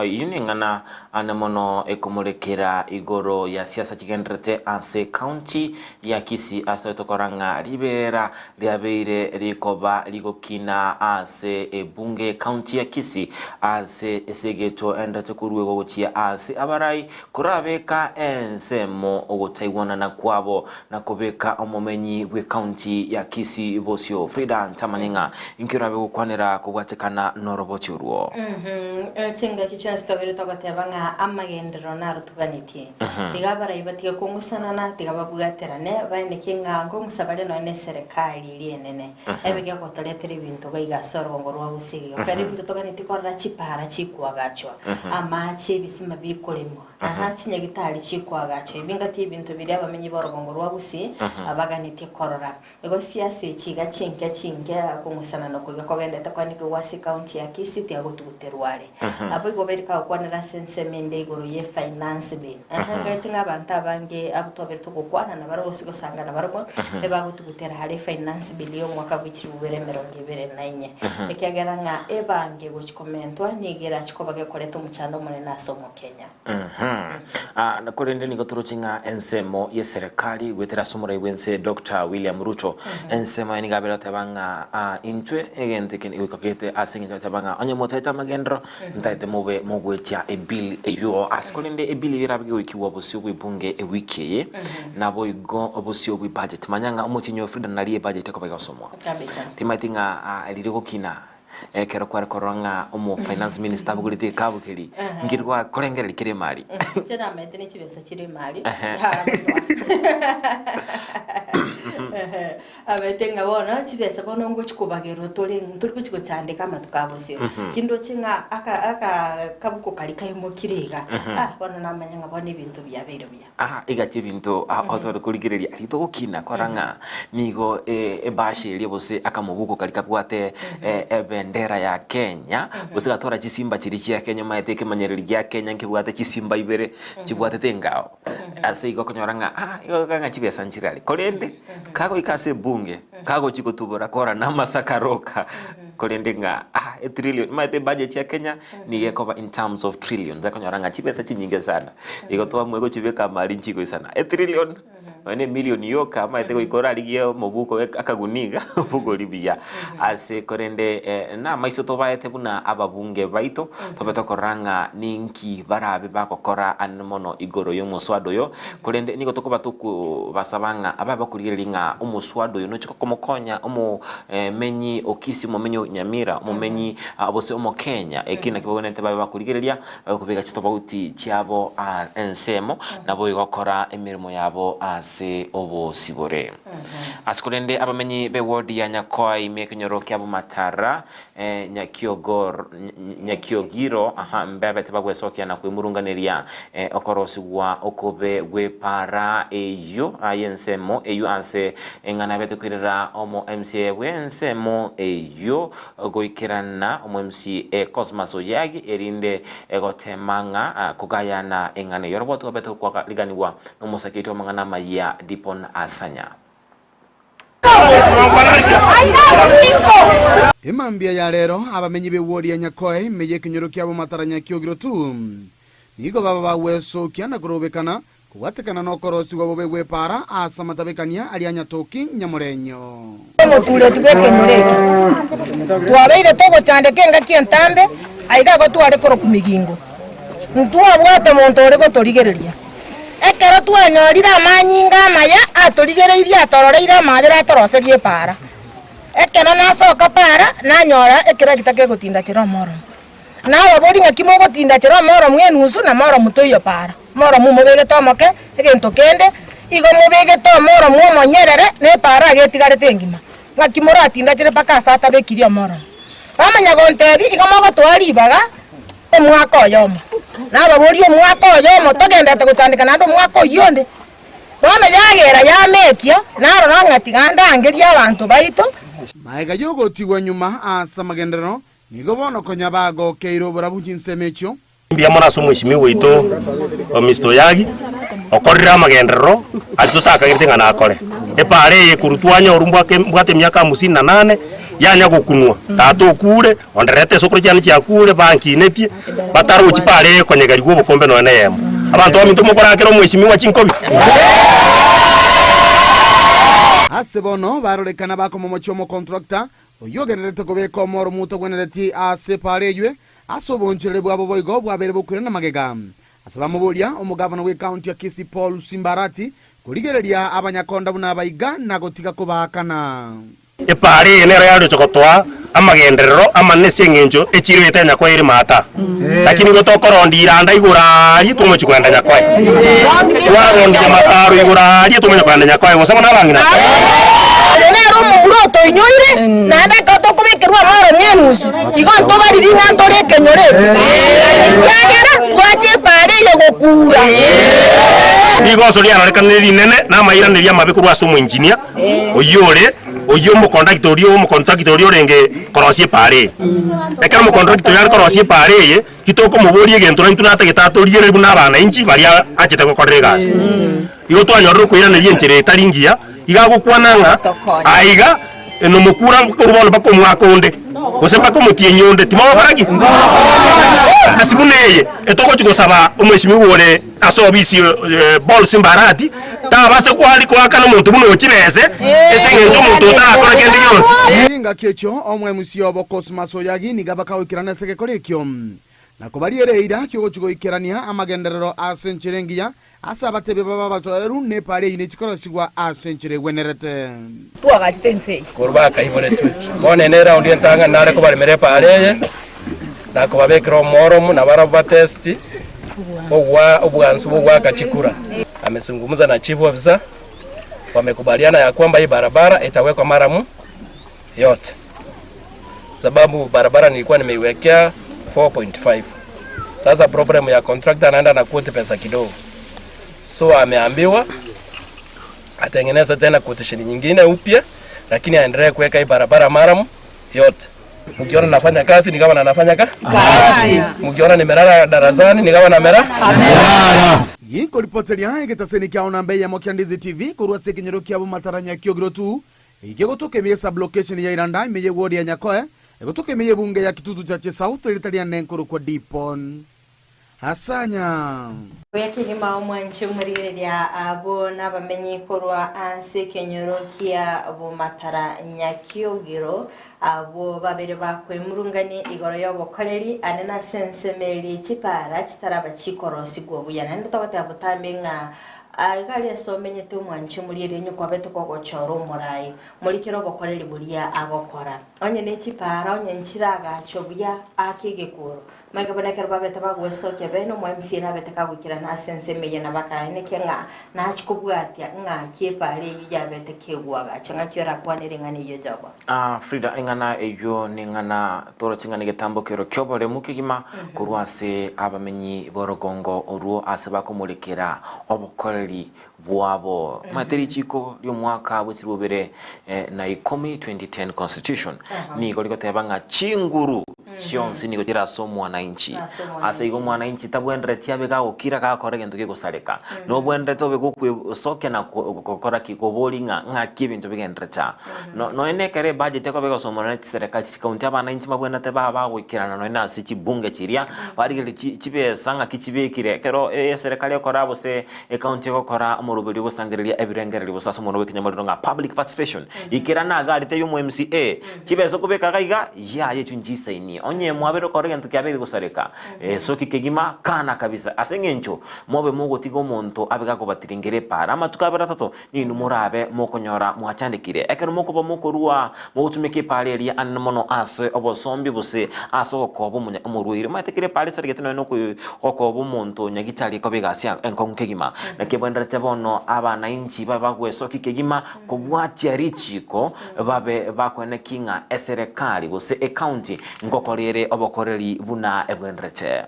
eyio neng'ana ane mono ekomorekera igoro ya siasa chigendererete ase county ya Kisii ase tokora ng'a riberera riabeire rikoba rigokina ase ebunge county ya Kisii ase esegeto enderete koruegwa gochia ase abarai korabeka ensemo ogotaigwanana kwabo na kobeka omomenyi bw'ecounty ya Kisii bosio. Frida ntamanye ng'a inki orabe gokwana. gokwanera kobwatekana noroboti orwo. Chingaki chionsi tobere togoteba ng'a amagenderero naro toganetie. Tiga abarai batige kong'usanana, tiga babwaterane, baeneke ng'a nkong'usa bare nonya na eserekari eria enene, ebe gegotoretera ebinto iga iga ase orogongo rwa gose iga. Ekero ebinto toganetie korora chipara chikoagachwa, amache, ebisima bikoremwa, aha, chinyagitari chikoagachwa, ebi ngati ebinto biria abamenyi b'orogongo rwa Gusii baganetie korora. Igo siasa echi iga chinke chinke kong'usanana oko iga kogendete koanekigwa ase ecounty ya Kisii tiagotuguterwa are. Naboigo obeire kagokwanera ase ensemo ende igoro ye finance bill. Ehe ngaete ng'a abanto abange abwo twabere togokwana nabarobwo gose gosanga nabarobwo ebagotugutera are finance bill ya omwaka bwe chilifu bibere emerongo ebere na inye. Ekiagera ng'a ebange gochi komentwa nigo erachi koba gekoreta omochando omonene ase omokenya. Korende nigo toroche ng'a ensemo y'eserekari goetera ase omorai bw'ense Doctor William Ruto, ensemo aye nigo abere goteba ng'a intwe egento eke nigo gete ase eng'encho agoteba ng'a onye motaete amagenderero ntaete mobe mogwetia ebill eywo ase korende ebill eywo erabe gegoikigwa bosio bw'ebunge ewiki eye naboigo bosio bw'ebudget. Manya ng'a omotienyi o Frida nario ebudget ekoba egosomwa. Timaeti ng'a riria gokina Ekero kware korora ng'a omo finance minister abogorete egekabu keria, inki gwakorengereria kere emari? Inche namaete ne chibesa chire emari. Amaete ng'a bono chibesa bono ngochi kobagerwa tore ntori gochi gochandeka amatuko a bosio. Ki ndoche ng'a aka aka kabuko karia kaimokire iga, ah bono namanya ng'a bono ebinto biabeire buya. Aa egati ebinto otore korigereria aria togokina kora ng'a nigo ebasha eria gose akamobuko karia kabwate ebendera ya Kenya gose gatwara chisimba chiria chia Kenya omanyete ekemanyereri gia Kenya nkebwate chisimba ibere chibwatete engao. Ase igo okonyora ng'a aa igo ng'a chibesa nchire aria korende kagoika ase ebunge kagochi gotubora kora namasakara oka Korende ng'a ah etrillion, omanyete ebudget ya Kenya nigo ekoba in terms of trillions, okonyora ng'a chibesa chinyinge sana. Igo twamua gochibeka amari nchigoisana. Etrillion, nonya na emillion yoka omanyete goika orarigie omobuko akagunia iga obogori buya. Ase korende na amaiso tobaete buna ababunge baito, tobe tokorora ng'a ninki barabe bagokora ande mono igoro y'omoswada oyo, korende nigo tokoba tokobasaba ng'a ababe bakorigereria ng'a omoswada oyo nochia komokonya omo Omomenyi o Kisii, omomenyi o Nyamira, omomenyi gose Omokenya, eki nakio babwenerete babe bakorigereria, babe kobeka chitofauti chiabo ensemo, naboigo gokora emeremo yabo ase obosibore. Ase korende abamenyi b'ewodi ya Nyakoa ime ekenyoro kia Bomatara, Nyakiogiro, mbabete bagwesokia na kwemurunganeria okorosigwa okobe gw'epaara eyio y'ensemo eyio ase eng'ana abete koirera omo MCA bw'ensemo eyio goikerana omo MCA Cosmas Oyagi erinde gotema ng'a kogayana eng'ana eyio. Oroboti rwabete gokwariganigwa nomosaketi w'amang'ana amayia Dipon Asanya. Emambia ya rero abamenyi b'ewodi ya Nyakoe ime y'ekenyoro kia Bomataranya kiogirwe tu. Nigo baba bagwesokia na korobekana kobwatekana nokorosigwa bobe gw'epaara ase amatabekania aria Nyatoki Nyamorenyo. Omotureti bw'ekenyoro eke, twabeire togochandeka engaki entambe, aiga igo tware korokwa Migingo. Ntwabwate monto ore gotorigereria. Ekero twanyorire amanyinga amaya atorigereirie atororeire amaabera atoroserie epaara. Ekero nasoka paara, nanyora ekeragita kegotinda chera omoromo. Nababoria ng'aki mogotinda chera omoromo enusu na moromo toiyo paara. Moromo mobegete omoke, egento kende, igo mobegete omoromo omonyerere, na epaara iga etigarete engima. Ng'aki moratindachere mpaka ase atabekirie omoromo. Bamanya gontebia, igo mogotoa ribaga omwaka oyomo. Nababoria omwaka oyomo togenderete gochandeka naende omwaka oyio onde. Bono yagera yamekia, narora ng'a tiga ndangerie abanto baito. Magega y'ogotigwa nyuma ase amagenderero, nigo bono konya bagokeire oborabu chinsemo echio. Mbuya mono ase omweshimiwa oito Mister Oyagi, okorire amagenderero aria totakagerete ng'a nakore. Epaara eye korwa twanyorwa mbwake mbwate emiaka hamsini na nane, yanya gokunwa, tata okure, ondererete esokoro chiane chiakure, bankinetie, batarochi paara eye ekonyegerigwa obokombe nonya na eyemo. Abanto baminto mokorakera omweshimiwa chinkobi? Ase bono barorekana bakomomochia omokontrakta oyio ogendererete kobeka omoro motagwenereti ase epaara eywe, Ase obonchoreri bwabo boigo bwabeire bokoirana magega. Ase bamoboria, omogavana bw'ecounty ya Kisii Paul Simba Arati korigereria abanyakonda buna abaiga na gotiga kobaakana. Epaara eye nero yaroche gotoa amagenderero amanene ase eng'encho echiro eye tari Nyakoe ere maata. Lakini igo tokorondia iranda igoro aaria tomochie kogenda Nyakoe. Twarondia mataro igoro aaria tomanye kogenda Nyakoe gose bono abang'ina. Oyo nere omomura otoinyoire, naende ekero tokobekerwa amaro ng'enusu, igo ntobariri ng'a ntore ekenyoro eke, ekiagera twacha epaara eye gokuura. Rigoso riarorekanire rinene na amairanerio amabe korwa ase omoinjinia oyio ore oyio omokondakta oria omokontrakta oria orenge korosia epaara eye. Ekero omokontrakta oyo are korosia epaara eye, titokomoboria egento naintwe natagete atoriereri buna abanainchi baria achete gokorera egasi. Igo twanyorire okoiraneria enchera etari ngiya, iga agokwana ng'a aiga nomokura korwa bono mpaka omwaka onde, gose mpaka omotienyi onde, timogokora ki? Ase buna eye, etogochi gosaba omweshimiwa ore ase obisi Paul Simbarati, tabase kwari koakana omonto buna oyo chibese, ase eng'encho omonto otarakora kende gionsi. Chingaki echio omwemusi obo Cosmas Oyagi nigo abakagoikerana ase egekora ekio, na kobariera eira ki'ogochia goikerania amagenderero ase enchera engiya ase abatebi babo abatoereru, na epaara eyio nechikorosigwa ase enchera egwenerete. Twagachete ense eye. Korwa bakaiboretwe. Bono ene eraundi entang'ani nare kobaremera epaara eye, na kobabekera omworomu, na barabwo batesti ogwa obwansu bw'ogoaka chikura. Amezungumza na chief officer, wamekubaliana ya kwamba hii barabara itawekwa maramu yote sababu barabara nilikuwa nimeiwekea 4.5 sasa problem ya contractor anaenda na quote pesa kidogo so ameambiwa atengeneze tena quotation nyingine upya lakini aendelee kuweka hii barabara maramu yote Mkiona nafanya kazi ni kama na nafanya ka? Kazi. Mkiona nimelala darasani ni kama namera? Ginkoripoteria egetaseni kiao namba eyemo kia Ndizi TV korwa ase ekenyoro kia Bomataranya Kiogiro Egegotoka ime ye sublocation ya Iranda ime ye ward ya Nyakoe, egotoka ime y'ebunge ya Kitutu Chache South erita riane nkorokwa Dipon Asanya. Buya kegima omwanche omorigereria abwo nabamenyi korwa ase ekenyoro kia Bomatara Nyakiogiro, abwo babere bakwemurungania igoro y'obokoreri ane nase ensemo eria chipaara chitaraba chikorosigwa buya. Naende togoteba botambe ng'a Aiga aria ase omenyete omwanche omorierie onye kwabete kogochora omorai, morikere obokoreri boria agokora. Onye ne chipaara, onye nchiragachwe buya, ake egekuro. Maiga buna ekero babete bagwesokia bene, omo MCA nabete kagoikerana ase ensemo eye na bakaenekia ng'a nachie kobwatia ng'aki epaara eyio yabete kegoagacha. Ng'aki orakwane ring'ana eyio Jobo? Ah, Frida, eng'ana eyio neng'ana toroche ng'a negetambo kero ki'oboremu kegima korwa ase abamenyi b'orogongo orwo ase bakomorekera obokoreri bwabo. Omanyete richiko ri'omwaka bwe chilifu bibere na ikomi, 2010 constitution, nigo rigoteba ng'a chinguru chionsi nigo chire ase omwananchi. Ase igo omwananchi tabwenereti abe gagokira gakora egento gegosareka. Nobwenerete obe gokwesokia na gokora ki? Koboria ng'a ng'aki ebinto bigenderete aa. No nonya na ekero ebudget ekoba egosomwa nonya chiserekari chichikaunti abananchi mbabwenerete babe bagoikerana nonya na ase chibunge chiria, barigereria chi chibesa ng'aki chibekire. Ekero eserekari ekora gose Ekaunti egokora omoroberio ogosangereria ebirengererio gose ase omonwa bw'ekenyamorero ng'a public participation. Ikerana iga aria tebia omo MCA, chibesa okobeka iga iga, yaya echio nchiisainie. Onye mwabeire okora egento kiabeire gosareka, soki kegima, kana kabisa. Ase eng'encho mobe mogotiga omonto abe gakobatiringera epaara amatuko abere atato, ninwe morabe mokonyora mwachandekire. Ekero mokoba mokorua mogotumeka epaara eria anene mono ase obosombi gose ase ogokoba omonya omorwaire. Omanyete kera epaara esaregete nonya na okoba omonto nyagitari ekoba egasi enkong'u kegima. Naki ebwenerete bono abanainchi babe bagwesokia kegima kobwatia richiiko babe bakoeneki ng'a eserekari gose ecounty ngokora ere obokoreri buna ebwenerete.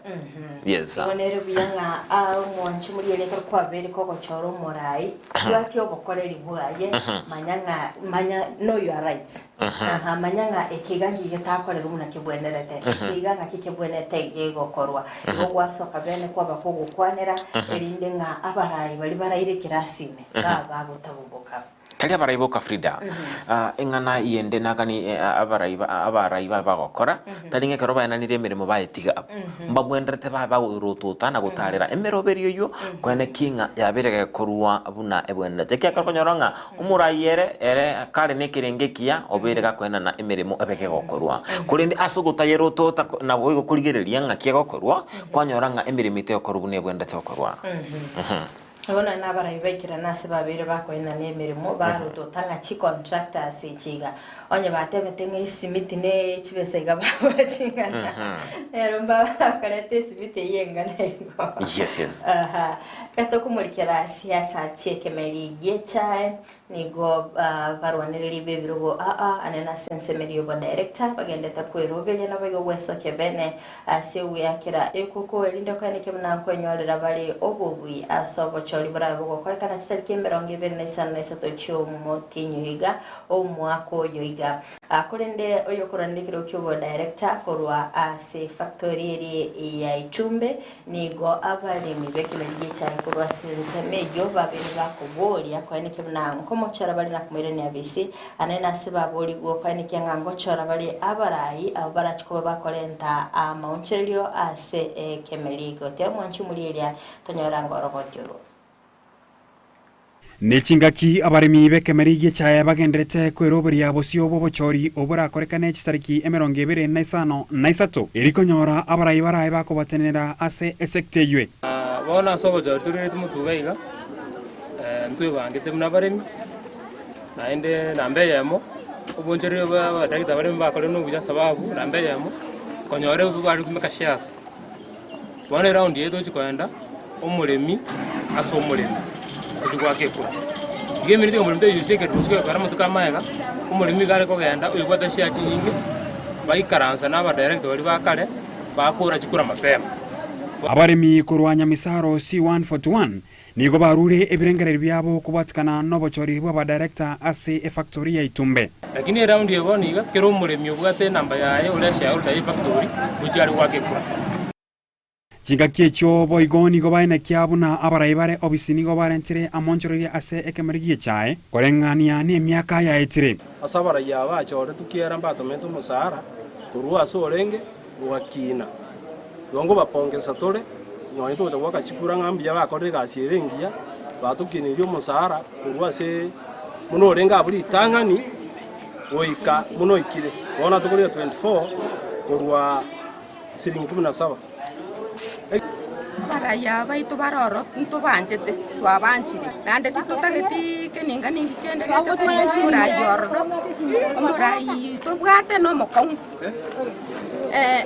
Yes. Igo nere buya ng'a aa omwanche morigereria ekero kwabeire kogochora omorai, bwatia obokoreri bwaye, manya ng'a manya know your rights. Aha, manya ng'a eke iga nki getakorerwa buna kebwenerete, eke iga ng'aki kebwenerete gegokorwa. Igo gwasoka bene kwaba kogokwanera, erinde ng'a abarai baria baraire ekerasi ime, baba bagotaboboka. Tari abarai boka Frida, eng'ana yende nagani abarai abarai babe bagokora, tari ng'a ekero baenanire emeremo bayetiga abwo, mbabwenerete babe bagorotota na gotarera emeroberio eyio, koene ki ng'a yabeire gekorwa buna ebwenerete. Ekiagera okonyora ng'a omorai ere ere kare na ekerengo ekiya, obeire gakoenana emeremo ebe gegokorwa. Korende ase ogotayerotota naboigo korigereria ng'aki egokorwa, kwanyora ng'a emeremo itegokorwa buna ebwenerete gokorwa. Bono nabarabi baikera ase babeire bakoenana emeremo, barotota ng'a chicontractors echi iga, onye batebete ng'a esimiti ne chibesa iga bagora ching'ana, nero mbakoreta esimiti eyio eng'ana igo. Yes, yes. Aha. Ekero tokomorikera siasa chi'ekemeri gi'echae, Nigo barwanereria b'ebirogo aa ane nase ensemo y'obodirector bagendete kweroberia naboigo gwesokia bene ase ogweakera ekuku erinde koenekia buna nkwenyorera bare obobui ase obochori borabe bogokorekana chitariki 23 chi'omotienyi iga omwaka oyo iga. Korende oyokorwanera ekerogo ki'obodirector korwa ase efactori eria ya Itumbe Nigo abaremi b'ekemeri gi'echaye korwa ase ensemo eyio babeire bakoboria koenekia buna nkomochora bare na komoirania abisi, ane nase baborigwe koenekia ng'a ngochora bare abarai abwo barache koba bakorenta amaonchorerio ase ekemeri. Gotiga omwanchi omoria eria tonyora ngorogoti orwo. Ne chingaki abaremi b'ekemeri gi'echaye bagenderete kweroberia bosio bw'obochori oborakorekane chisariki 25, eri konyora abarai barabe bakobatenenera ase esekta eywe. Bono ase obochori torireti motuga iga, ntwebangete buna abaremi, naende namba eyemo, obonchoreria bwa abadagitari abaremi bakorire nobuya sababu namba eyemo, konyora ebi bare gotumeka shares. Bono eraundi eye tochi koenda omoremi ase omoremi, tochi goaka ekura. Iga eminto ya omoremi toyusie ekerero gose kegokora amatuko amaega, omoremi iga are kogenda oyobwate share chinyinge, baikaransa na abadirector baria ba kare, bakora chikura mapema. Abaremi korwa Nyamisaro C141 nigo barure ebirengererio biabo kobwatikana nobochori bw'abadirector ase efactory ya Itumbe. Lakini eraundi eye bono iga, kera omoremi obwate enamba yaye ore eshareholder ye efactory, gochia are goaka ekura. Chingaki echio boigo nigo baenekia buna abarai bare obisi nigo barentire amonchoreria ase ekemeri gi'echae, koreng'ania nemiaka yaetire. Ase abarai aba bachoretwe kiera mbatomete omosaara korwa ase orenge ogakiina. Igo nkobapongesa tore, nonya togocha goaka chikura ng'a mbuya bakorire egasi ere engiya, batokinerie omosaara korwa ase buna orenge abwo ritang'ani goika buna oikire. Bono tokorire 24 korwa siringi kumi na saba. Abaraiya baito bare ororo ntobanchete, twabanchire, naende titotageti keninga ninki kende gecha korisia omorai ororo, omorai tobwate na omokong'u.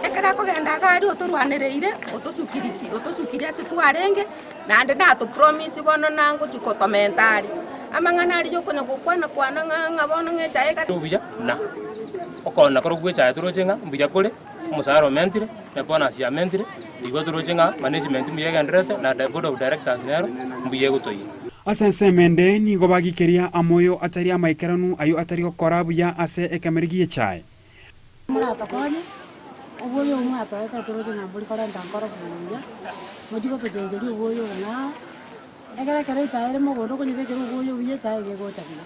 Ekero akogenda iga aria otorwanereire, otosukiri chi otosukirie ase twarenge, naende natopromise bono nangochi kotomenta are. Amang'ana aria ya okonya gokwana kwana ng'a ng'a bono ng'a echae ega. Obuya na okona korwa gwechaye toroche ng'a mbuya kore. Omosaara omentire, na bonus yamentire, igo toroche ng'a management mbuya egendererete na the board of directors nero mbuya egotoyia. Ase ensemo ende nigo bagikeria amoyo atari amaikeranu ayio atari gokora buya ase ekemeri gi'echae. Moratokonye, obwoyo obo mwatoete toroche ng'a mbori korenta nkoro buya, mochie gotochencheria obwoyo obo ng'ao, ekero ekero echae ere mogondo okonyebekera obwoyo buya echae iga egocha buya.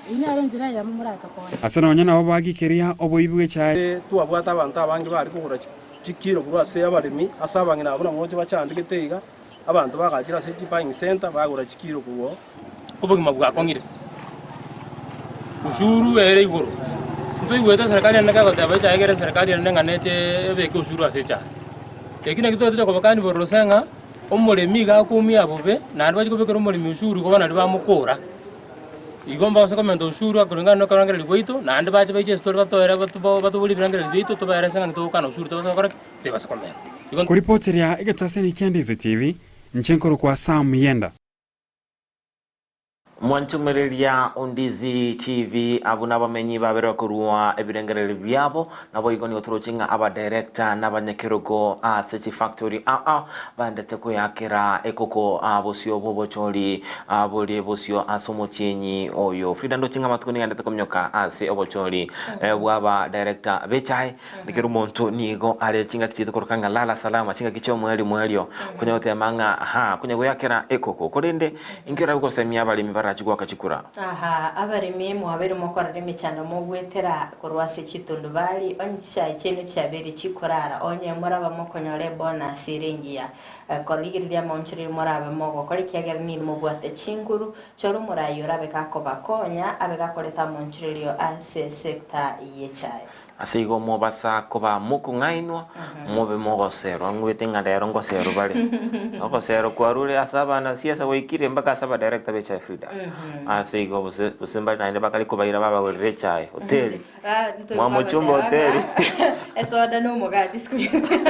Eyio nero enchera eyemo moratokonye. Ase nonya nabo bagikeria oboibi bw'echae. Twabwate abanto abange bare kogora chikiro korwa ase abaremi, ase abang'ina abwo nabo bachandegete iga, abanto bagachire ase chibuying centre bagora chikiro korwa oo. Obogima bwakong'ire, ushuru ere igoro. Ntoigwete eserekari ende kegoteba echae egere eserekari ende ng'a neche ebeke ushuru ase echae. Eki nakio togocha kobakani bororo ase ng'a omoremi iga akoumia bobe, naende bachia kobekera omoremi ushuru igo bono naria bamokora. Igo mbabase komenta ushuru akoreng'ana nokorengereria gwaito, naende bache baiche ase tore batoere batoborie ebirengererio biaito tobaerese ng'a ntogokana ushuru tobase gokora ki? Tebasa komenta. Igo. Koripoteria egetaseni kia Ndizi TV, inche nkorokwa Sam Yenda. Mwanchomereria Ondizi TV abwo nabamenyi babere bakorua ebirengererio biabo, naboigo nigo toroche ng'a abadirector nabanyakerogo ase chifactory ao ao baendete kweakera ekoko bosio bw'obochori bore bosio ase omotienyi oyo. Frida ndoche ng'a amatuko nigo aendete kominyoka ase obochori bw'aba director b'echae, Ekero omonto nigo are chingaki chiaito koroka ng'a lala salama, chingaki chi'omoerio moerio, konya gotema ng'a aha, konya goyakera ekoko. Korende inki orabe gosemia abaremi bara. barachi goaka chikura. Aha, abaremi mwabeire mokorora emechando mogwetera korwa ase chitundubari, onye chichae chiaino chiabeire chikorara, onye moraba mokonyora ebonus ere engiya, korigereria amaonchorerio morabe mogokora, ekiagera ninwe mobwate chinguru, chora omoraai orabe gakobakonya, abe gakoreta amaonchorerio ase sector y'echae. Ase igo mobasa koba mokong'ainwa, mobe mogoserwa. Ngwete ng'a rero ngoserwa bare. Ogoserwa kwarure ase abanasiasa gwaikire mpaka ase abadirector be echae Frida. Ase igo gose gose mbare naende bakare kobaira babagorere echae hoteli. Mwamochumba hoteli. Esoda na omogati siku hizi.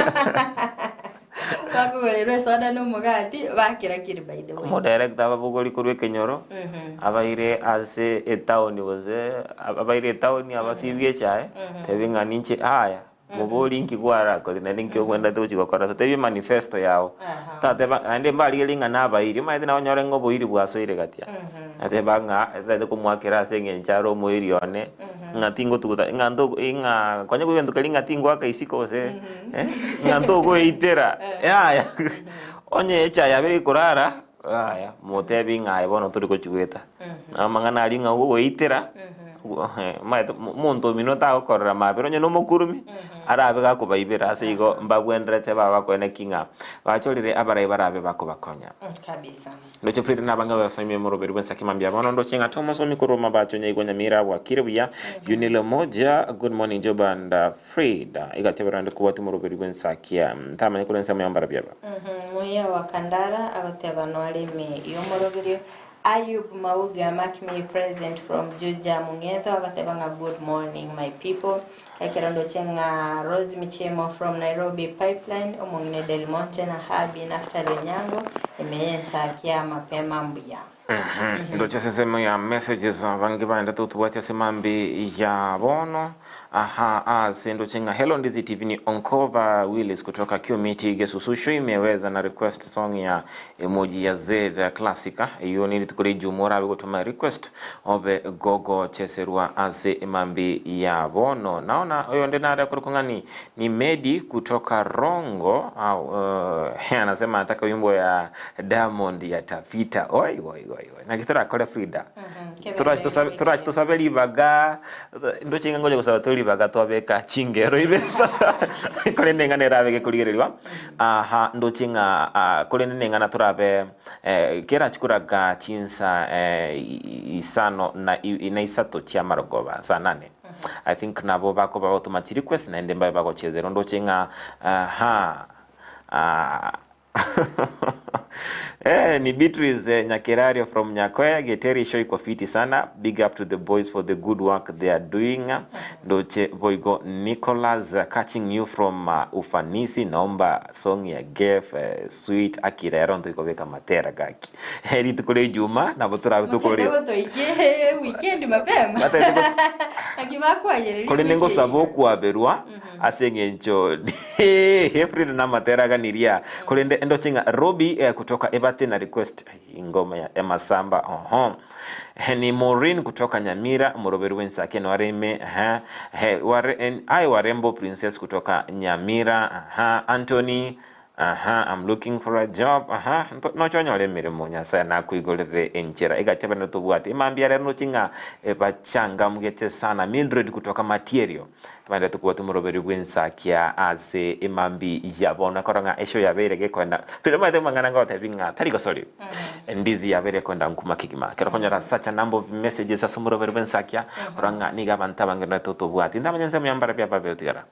Bakogorerwa esoda na omogati bakira kiri by the way. Omodirector ababogori korwa ekenyoro, abaire ase etown gose abaire etown abasibie echae, tebi ng'a ninche aya, mobori inki kwarakore naende inki obwenerete gochi gokora, totebie manifesto yago. Tateba naende mbarigereria ng'a nabairi, omanyete nabo onyore ng'a oboiri bwasoire gati aa, ateba ng'a tataete komoakera ase eng'encho are omoiri one, ng'a tingotuguta ng'a nto ng'a konya egento keria ng'a tingoaka isiko gose. Ng'a ntogoitera, yaya, onye echae yabere ekorara, yaya, motebi ng'a aye bono tori gochigweta. Na amang'ana aria ng'a ogogoitera, omanyete omonto omino tagokorera mabera onye na omokurumi, arabe gakobaibera ase igo mbabwenerete babe bakoeneki ng'a bachorire abarai barabe bakobakonya. Kabisa. Ndoche Frida na abange abasomi b'omoroberi bw'ensaki mambia bono ndoche ng'a tomosomi korwa mabacho nyaigwa Nyamira bwakire buya Yunilo Moja good morning Job and Frida igatebera naende kobwatia omoroberi bw'ensakia ntamanye korwa ensemo ya mbarabio aba. Muya wa Kandara agoteba noare ime y'omoroberio Ayub Mauga mark me present from Juja Mung'etho agoteba ng'a good morning my people Ekero ndoche ng'a Rose Michemo from Nairobi Pipeline, omong'ina Del Monte na Habi Naftali Onyango, ime y'ensakia mapema mbuya. Ndoche ase ensemo ya messages abange baendete gotobwatia ase mambi ya bono aha ase ndoche ng'a hello Ndizi TV ni Onkova Willis kutoka Kiomiti Gesusu show imeweza na request song ya Emoji ya Z Classica eyio ne rituko ria Ijumaa orabe gotoma request Obe gogocheserwa ase emambi ya bono. Naona oyonde nare akorokwa ng'a ni, ni Medi kutoka Rongo au, uh, anasema anataka wimbo ya Diamond ya Tafita. Oi, oi, oi, oi. Naki torakore Frida? Torachi torachi tosabe ribaga ndoche ng'a ngocha gosaba tore ribaga twabeka chingero ibere sasa korende eng'ana erabe gekorigereriwa aha ndoche ng'a ah, korende neng'ana torabe Kerachi koraga chinsa isano na na isato chi'amarogoba, saa nane. I think nabo bakoba bagotoma chirequest naende mbabe bagochezerwa ndoche ng'a aha Eh, ni Beatrice Nyakerario from Nyakoe, Geteri show iko fiti sana. Big up to the boys for the good work they are doing. Ndoche boigo Nicholas catching you from uh, Ufanisi naomba Song ya Gef sweet aki rero ntoikobeka matera gaki rituko ria ijuma nabo torabe tokore Mokende gotoikie weekend mapema. Batagete go- Naki bakwayereria korende wiki ngosaba eye. okwaberwa ase eng'encho Frida namatera aganiria korende ndoche ng'a Robi eh, kutoka Ebate na request ingoma ya Emasamba oho Ni Maureen kutoka Nyamira omoroberi bw'ensake noare ime aha he ware en aye warembo princess kutoka Nyamira aha Anthony aha I'm looking for a job aha nto noche onyore emeremo Nyasaye nakoigorere enchera egati abande tobwate emambia rero noche ng'a bachangamgete sana Mildred kutoka Matierio Abande tokobwata omoroberi bw'ensakia ase emambi ya bono ekero ng'a eshow yabeire gekoenda Frida omanyete amang'ana ngogotebi ng'a tari gosori Endizi yabeire ekoenda nkuma kegima ekero okonyora such a number of messages ase omoroberi bw'ensakia korora ng'a nigo abanto abange nore totobwati ntamanya ensemo ya mbarabia ababe otigara.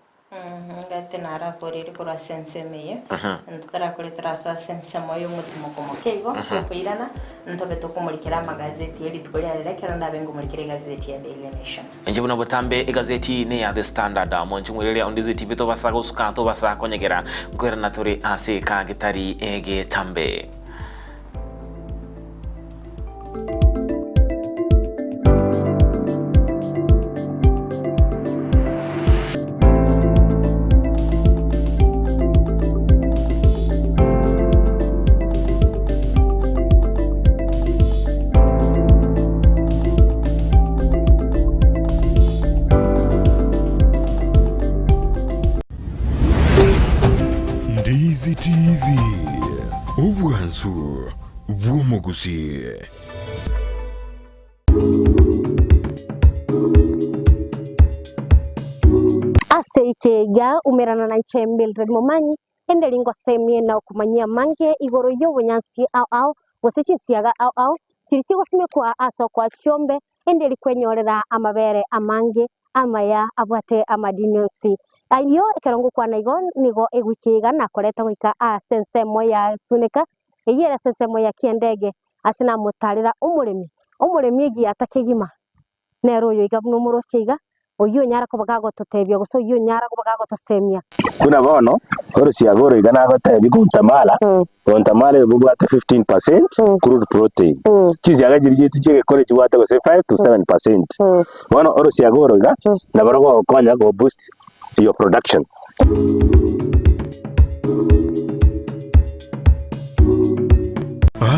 Ngati narakoreire korwa ase ensemo eye, ntotarakore torasoe ase ensemo y'omotimoko moke igo, tokoirana, ntobe tokomorikera amagazeti ye rituko ria rero ekero ndabe ngomorikera egazeti ya Daily Nation. Inche buna botambe egazeti neya The Standard, omonche omwereria onde TV tobasa gosuka tobasa konyegera nkoirana tore ase eka getari egetambe. Ndizi TV, obwansu bw'omogusii. Ase ekeiga umerana nainche Mildred Momanyi, ende ringosemie na okomanyia amange igoro y'obonyansi ao ao, gose chinsiaga ao ao, chiri chigosimekwa ase okoa chiombe, ende rikwenyorera amabere amange amaya abwate amadini onsi. Ayio ekero ngokwana igo nigo ewiki iga nakorete goika ase ensemo ya Suneka, eyio ere ase ensemo ya Kiendege, ase namotarera omoremi, omoremi egiata kegima. Nere oyo iga buna omoroche iga, oyio onyare koba gagototebia gose oyio onyare koba gagotosemia. Buna bono, orosiaga oro iga nagotebie Gontamala, Gontamala oyo bobwate 15% crude protein. Chinsiaga chiria chiaito chi'egekore chibwate gose 5 to 7%. Bono orosiaga oro iga, nabo rogogokonya go boost your production.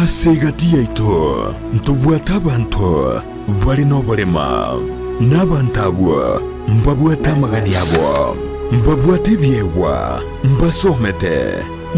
Ase egati yaito ntobwate abanto bare noborema, na abanto abwo mbabwate amagani abo, mbabwate ebiegwa, mbasomete,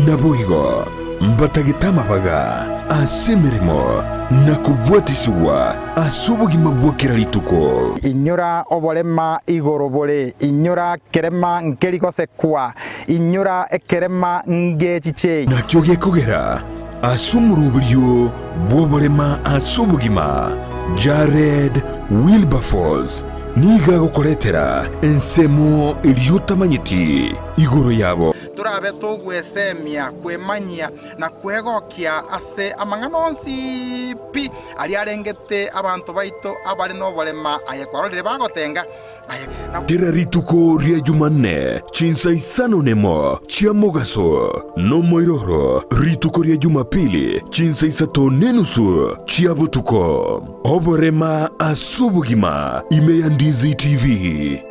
naboigo mbatagete amabaga ase emeremo na kobwatisigwa ase obogima bwa kera rituko. Inyora oborema igoro bore, inyora kerema nkeri gosekwa, inyora ekerema ngechichei. Nakio gekogera ase omoroberio bw'oborema ase obogima, Jared Wilberforce nigo agokoretera ensemo eria otamanyeti igoro yabo. Torabe togwesemia, kwemanyia, na kwegokia ase amang'ana onsi pi aria arengete abanto baito abare noborema, aye kwarorire bagotenga, aye na. Kera rituko ria Jumanne chinsa isano nemo chia mogaso, nomoiroro rituko ria Jumapili chinsa isato nenusu chia botuko. Oborema ase obogima ime ya Ndizi TV.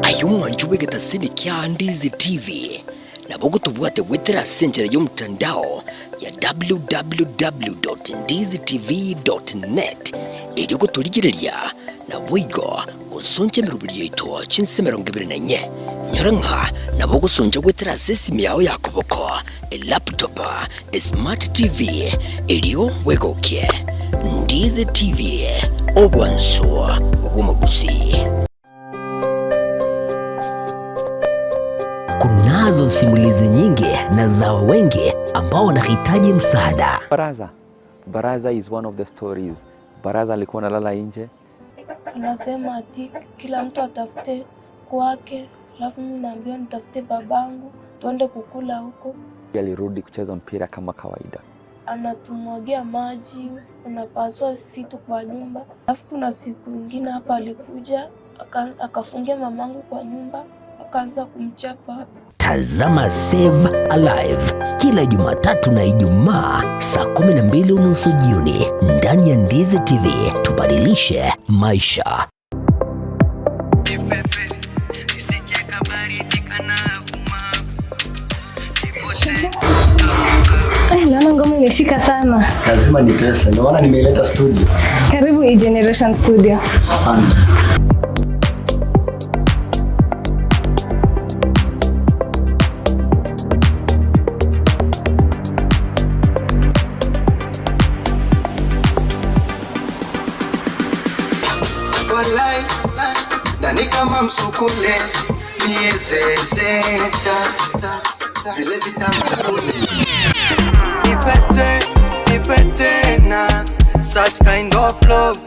Aye omwancho bw'egetasini kia Ndizi TV, nabo ogotobwate goetera ase enchera y'omotandao ya www.ndizitv.net erio gotorigereria naboigo gosoncha emeroberi yaito chinse 24. Nyora ng'a nabo ogosoncha goetera ase esimi yao ya koboko, elaptop, esmart TV, erio bwegokie. Ndizi TV, obwansu bw'omogusii. Kunazo simulizi nyingi na za wengi ambao wanahitaji msaada. Baraza. Baraza is one of the stories. Baraza alikuwa analala nje. Anasema ati kila mtu atafute kwake, alafu mimi naambiwa nitafute babangu tuende kukula huko. Alirudi kucheza mpira kama kawaida. Anatumwagia maji, unapasua vitu kwa nyumba. Alafu kuna siku ingine hapa alikuja akafungia mamangu kwa nyumba akaanza kumchapa. Tazama Save Alive kila Jumatatu na Ijumaa saa 12:30 jioni ndani ya Ndizi TV. Tubadilishe maisha. Naona ngoma imeshika sana. Lazima nitese, ndio maana nimeileta studio. Karibu E-Generation Studio. Asante. Walai, nani kama msukule niezezeta vile vitamsukule Nipete, nipete na such kind of love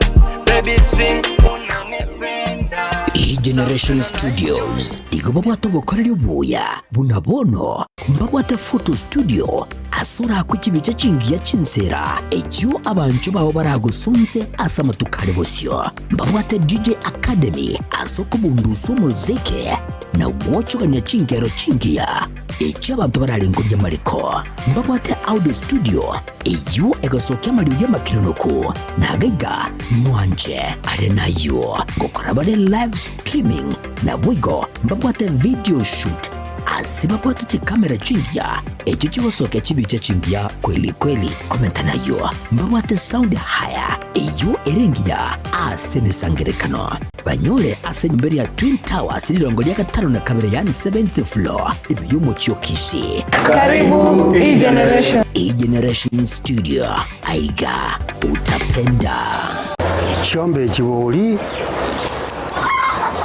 baby sing unanipenda E-Generation Studios igo babwate obokoreri obuya buna bono mbabwate photo studio ase orakwe chibicha chingiya chinsera echio abanchwa bao baragosonse ase amatuko are bosio. Mbabwate DJ Academy ase okobundusa omoziki na gwochogania chingero chingiya echio abanto bararengorie amariko. Mbabwate audio studio eyio egosokia amariogi amakenonoku na agaiga mwanche are nayio ngokora bare live streaming naboigo mbabwate video shoot. Ase babwate chikamera chingiya echio chigosokia chibicha chingiya kweli kweli. Komenta nayio, mbabwate sound haya eyio ere engiya ase emesangerekano. Banyore ase enyomba eria Twin Towers rirongo ria gatano na kabere yaani seventh floor ime y'omochie o Kisii. Karibu E-Generation. E-Generation Studio aiga utapenda. Chiombe echi bori,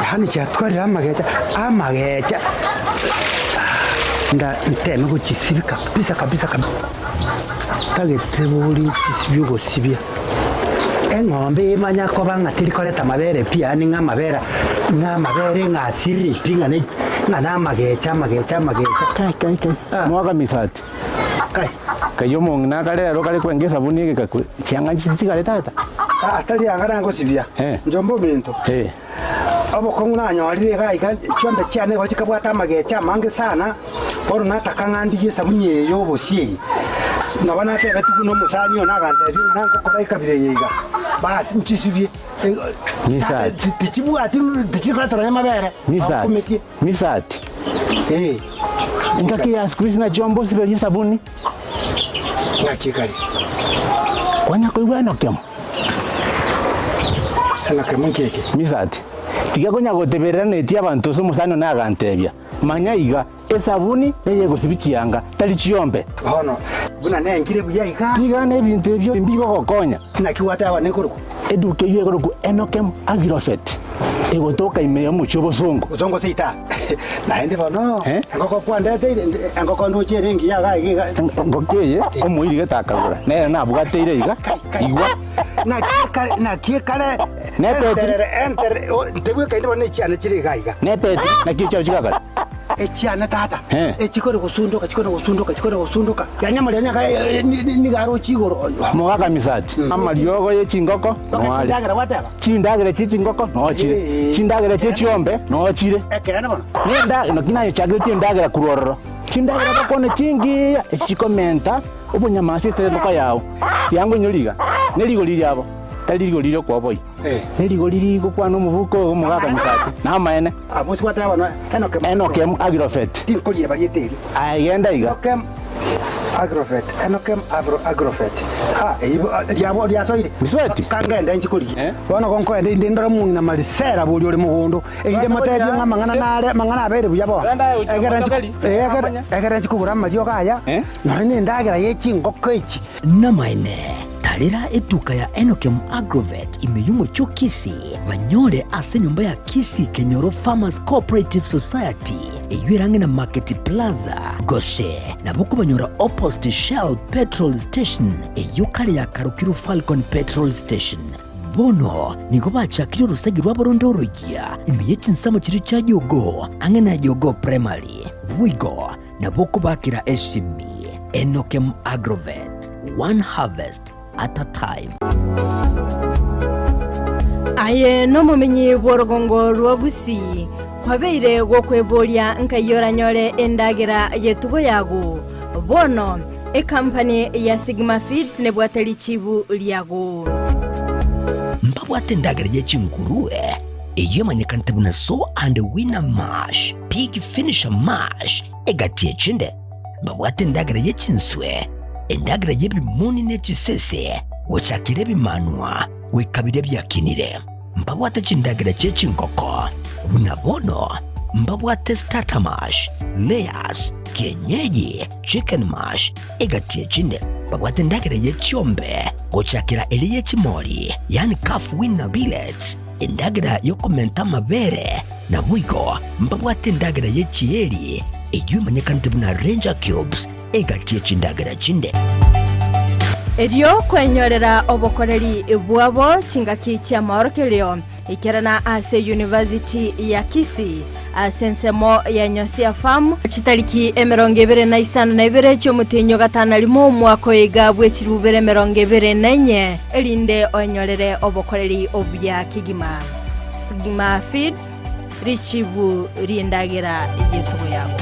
yaani chiatwarire amagecha, amagecha, nda nteme gochisibia kabisa kabisa kabisa, ntagete bori nchisibie ogosibia. Eng'ombe emanya koba ng'a teri koreta amabere pi, yaani ng'a amabere, ng'a amabere ng'a asirire pi ng'a ne ng'a namagecha amagecha amagecha. Kai kai kai, mwaka misati. Kai. Kai omong'ina akare ero kare kwenga esabuni egekakwe, chianga nchitigare tata. Aa tari anga nangosibia, njomba ominto. Obokong'u nanyorire iga iga, chiombe chiane igo chikabwata amagecha amange sana, bono nataka ng'a ndigie esabuni eye y'obosie eye. Nabo natebetie buna omosani one agantebia ng'a nangokora ekabira eye iga, basi nchisibie. Misati. Tichibwati tichiri koreta nonya amabere, Misati. akometie. Misati. Eh. Engaki ya siku hizi nachio mbosiberie esabuni. Ng'aki ekare. Kwanya koigwa enokemo. Enokemo nki eke? Misati. Tiga konya goteberera netie abanto ase omosani one agantebia, Manya iga, esabuni neyegosibia chianga, tari chiombe. Bono, buna nengire buya iga. Tiga nebinto ebio mbigogokonya. Naki gwateba nekorokwa? Eduka eyio ekorokwa Enokem Agrofert, egotoka ime y'omochie obosongo. Bosongo seita. Naende bono, engoko kwandeteire, engoko ndoche ere engiya iga iga iga. Engoko eye omoirigete akagora, nere nabwateire iga, igwa. Naki ekare, naki ekare, Nepetiri. enterere, enterere, o, ntebwekaini bono echiane chire iga iga. Nepetiri, naki echiao chigakare? Echiane tata, echikore gosundoka, chikore gosundoka, chikore gosundoka, yaani amarionya aka nigo aroche igoro. Mogaka misati, amariogo ye chingoko Mpaka noare. chindagera gwateba? Chindagera chie chingoko noo chire, chindagera chie chiombe noo chire. Ekeene bono. Nenda, naki nayochakeretie endagera korwa ororo. Chindagera bakwane chingiya, echi chikomenta obonyama ase engoko yao. Tiango inyore iga, nerigori riabo, tari rigori ri'okoboyia. Nerigori rigokwana omobuko oyo omogaka misati, namaene. Abwo gwateba bono, Enokem. Enokem Agrofet. Tinkorieba rieta erio. Aye genda iga. Enokem Agrofet, Enokem Afro Agrofet. Ah, eyio riabo riasoire. Misweti. Kangende inche korigia. Bono gonkoenda inde ndore omong'ina Marisela boria ore mogondo, erinde motebie ng'a amang'ana nare, amang'ana abeire buya bono. Egere nchi, egere, egere nchi kogora amariogo aya, nonya nendagera ye chingoko echi. Namaene, tarera etuka ya Enokem Agrovet ime y'omochie o Kisii, banyore ase enyomba ya Kisii Kenyoro Farmers Cooperative Society, eyio ere ang'e na Market Plaza, gose nabo okobanyora opposite Shell Petrol Station, eyio kare yakarokirwe Falcon Petrol Station. Bono nigo bachakire orosegi rwabo ronde oroyia ime ye chinsemo chiria chia Jogoo, ang'e na Jogoo Primary. Boigo nabo okobakera esimi. Enokem Agrovet, one harvest at a time. Aye nomomenyi bw'orogongo rwa Gusii, kwabeire gokweboria nkai oranyore endagera y'etugo yago. Bono, ekampani ya Sigma Feeds nebwate richibu riago. Mbabwate endagera ye chingurue, eyio emanyekanete buna Sow and Winner Mash, Pig Finisher Mash, egati echinde. Babwate endagera ye chinswe, endagera y'ebimoni ne chisese, gochakera ebimanwa goika biria biakinire. Mbabwate chindagera chie chingoko, buna bono mbabwate starter mash, layers, kienyeji, chicken mash, egati echinde. Babwate endagera ye chiombe, gochakera eria ye chimori, yaani calf weaner pellets, endagera y'okomenta amabere, Naboigo mbabwate endagera ye chieri, eyio emanyekanete buna Ranger Cubes, egati ye chindagera chinde. Erio kwenyorera obokoreri bwabo chingaki chi'amaorokererio, ikerana ase University ya Kisii ase ensemo ya Nyosia Farm, chitariki 25 chi'omotienyi o gatano rimo omwaka oyo iga bwe chilifu bibere 24, erinde oenyorere obokoreri obuya kegima. Sigma Feeds, richibu ri'endagera y'etugo yabo.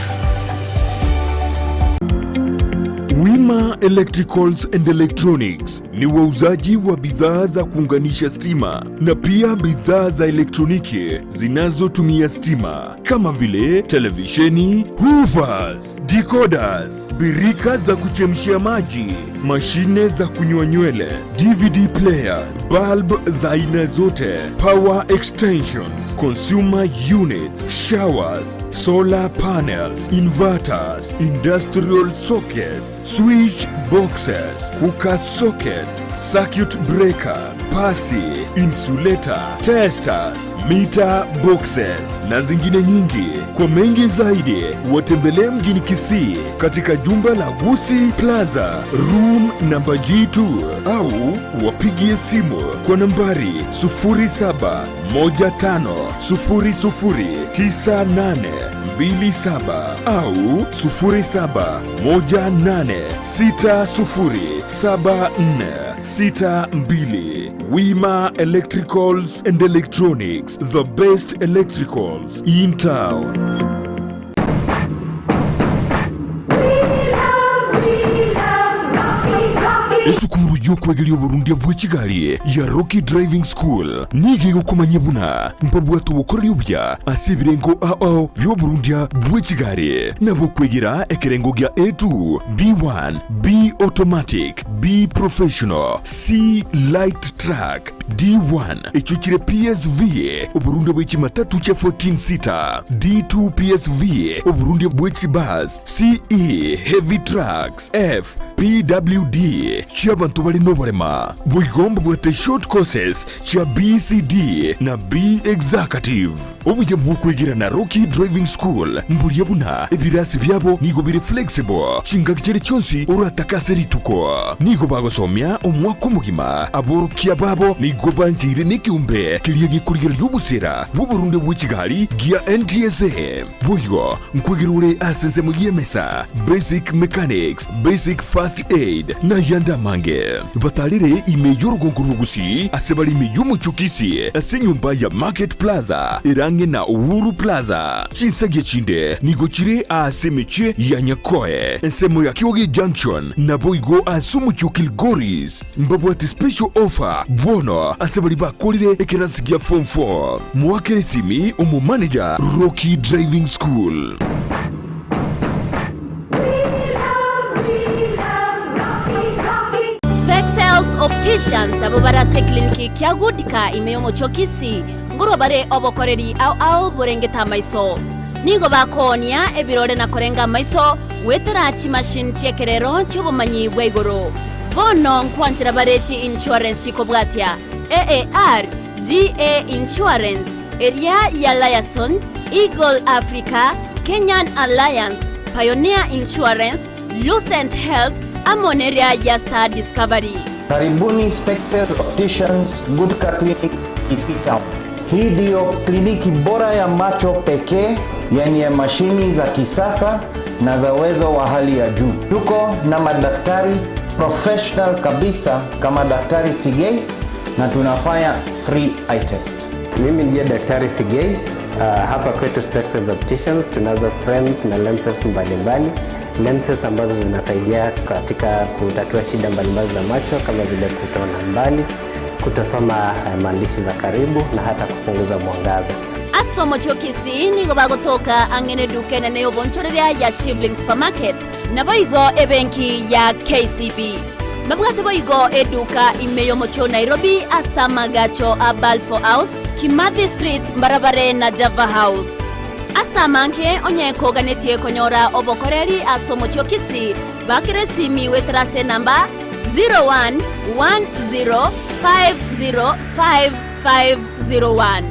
Wima Electricals and Electronics. Ni wauzaji wa bidhaa za kuunganisha stima na pia bidhaa za elektroniki zinazotumia stima kama vile televisheni, hoovers, decoders, birika za kuchemshia maji, mashine za kunyoa nywele, DVD player, bulb za aina zote, power extensions, consumer units, showers, solar panels, inverters, industrial sockets, switch boxes, cooker sockets, circuit breaker, pasi, insulator, testers, meter boxes na zingine nyingi. Kwa mengi zaidi watembelee mjini Kisii katika jumba la Gusii Plaza room namba G2 au wapigie simu kwa nambari 0715009827 au 0718607462. Wima Electricals and Electronics, the best electricals in town. Esukuru y'okwegeria oborundia bwe chigari ya Rocky Driving School nigo egokomanyia buna mbabwate obokoreri obuya ase ebirengo ao bi'oborundia bwe chigari. Nabo okwegera ekerengo gia A2, B1, B Automatic, B Professional, C Light Truck, D1 echio chire PSV, oborundia bwe chimatatu chia 14 seater, D2 PSV, oborundia bwe chibus, CE Heavy Trucks, F PWD chi'abanto bare noborema. Boigo mbabwate short courses chia BCD na B Executive. Obuya bw'okwegera na Rocky Driving School mboria buna ebirasi biabo nigo bire flexible chingaki chiria chionsi oratake ase rituko. Nigo bagosomia omwaka omogima. Aborokia babo nigo bancheire nekeombe keria gekorigereria obosera bw'oborunde bwe chigari gia NTSA. Boigo nkwegera ore ase ensemo y'emesa, basic mechanics, basic first aid, na ayande amange. Batarire ime y'orugongo rw'Ogusii ase bare ime y'omochie o Kisii ase enyomba ya Market Plaza ere ang'e na Uhuru Plaza. Chinsagia chinde nigo chire aase emechie ya Nyakoe, ensemo ya Kioge Junction, naboigo ase omochie o Kilgoris. Mbabwate special offer bono ase baria bakorire ekerasi gia form 4. Moakere esimi omomanager Rocky Driving School. Spexels Opticians abwo bare ase ekliniki kia Goodka ime y'omochie o Kisii ngorwa bare obokoreri ao ao borengete amaiso. Nigo bakoonia ebirore na korenga amaiso goetera chimachine chi'ekerero chi'obomanyi bwa igoro. Bono nkwanchera bare chi-insurance chikobwatia, AAR, GA Insurance, eria ya Liaison, Eagle Africa, Kenyan Alliance, Pioneer Insurance, Lucent Health, amo neria ya Star Discovery. Karibuni Spexel Opticians Gutka Clinic Kisii Town. Hii ndiyo kliniki bora ya macho pekee yenye mashini za kisasa na za uwezo wa hali ya juu. Tuko na madaktari professional kabisa kama Daktari Sigei na tunafanya free eye test. Mimi ndiye Daktari Sigei. Hapa kwetu Spexels Opticians tunazo frames na lenses mbalimbali, lenses ambazo zinasaidia katika kutatua shida mbalimbali za macho kama vile kutoona mbali, kutosoma maandishi za karibu na hata kupunguza mwangaza. Ase omochie o Kisii nigo bagotoka ang'e neduka enene y'obonchoreria ya Shivling Supermarket, naboigo ebenki ya KCB. Babwate boigo eduka ime y'omochie o Nairobi ase amagacho a Balfour House, Kimathi Street mbarabare na Java House. Ase amange onye koganetie konyora obokoreri ase omochie o Kisii, bakera esimi goetera ase enamba 0110505501.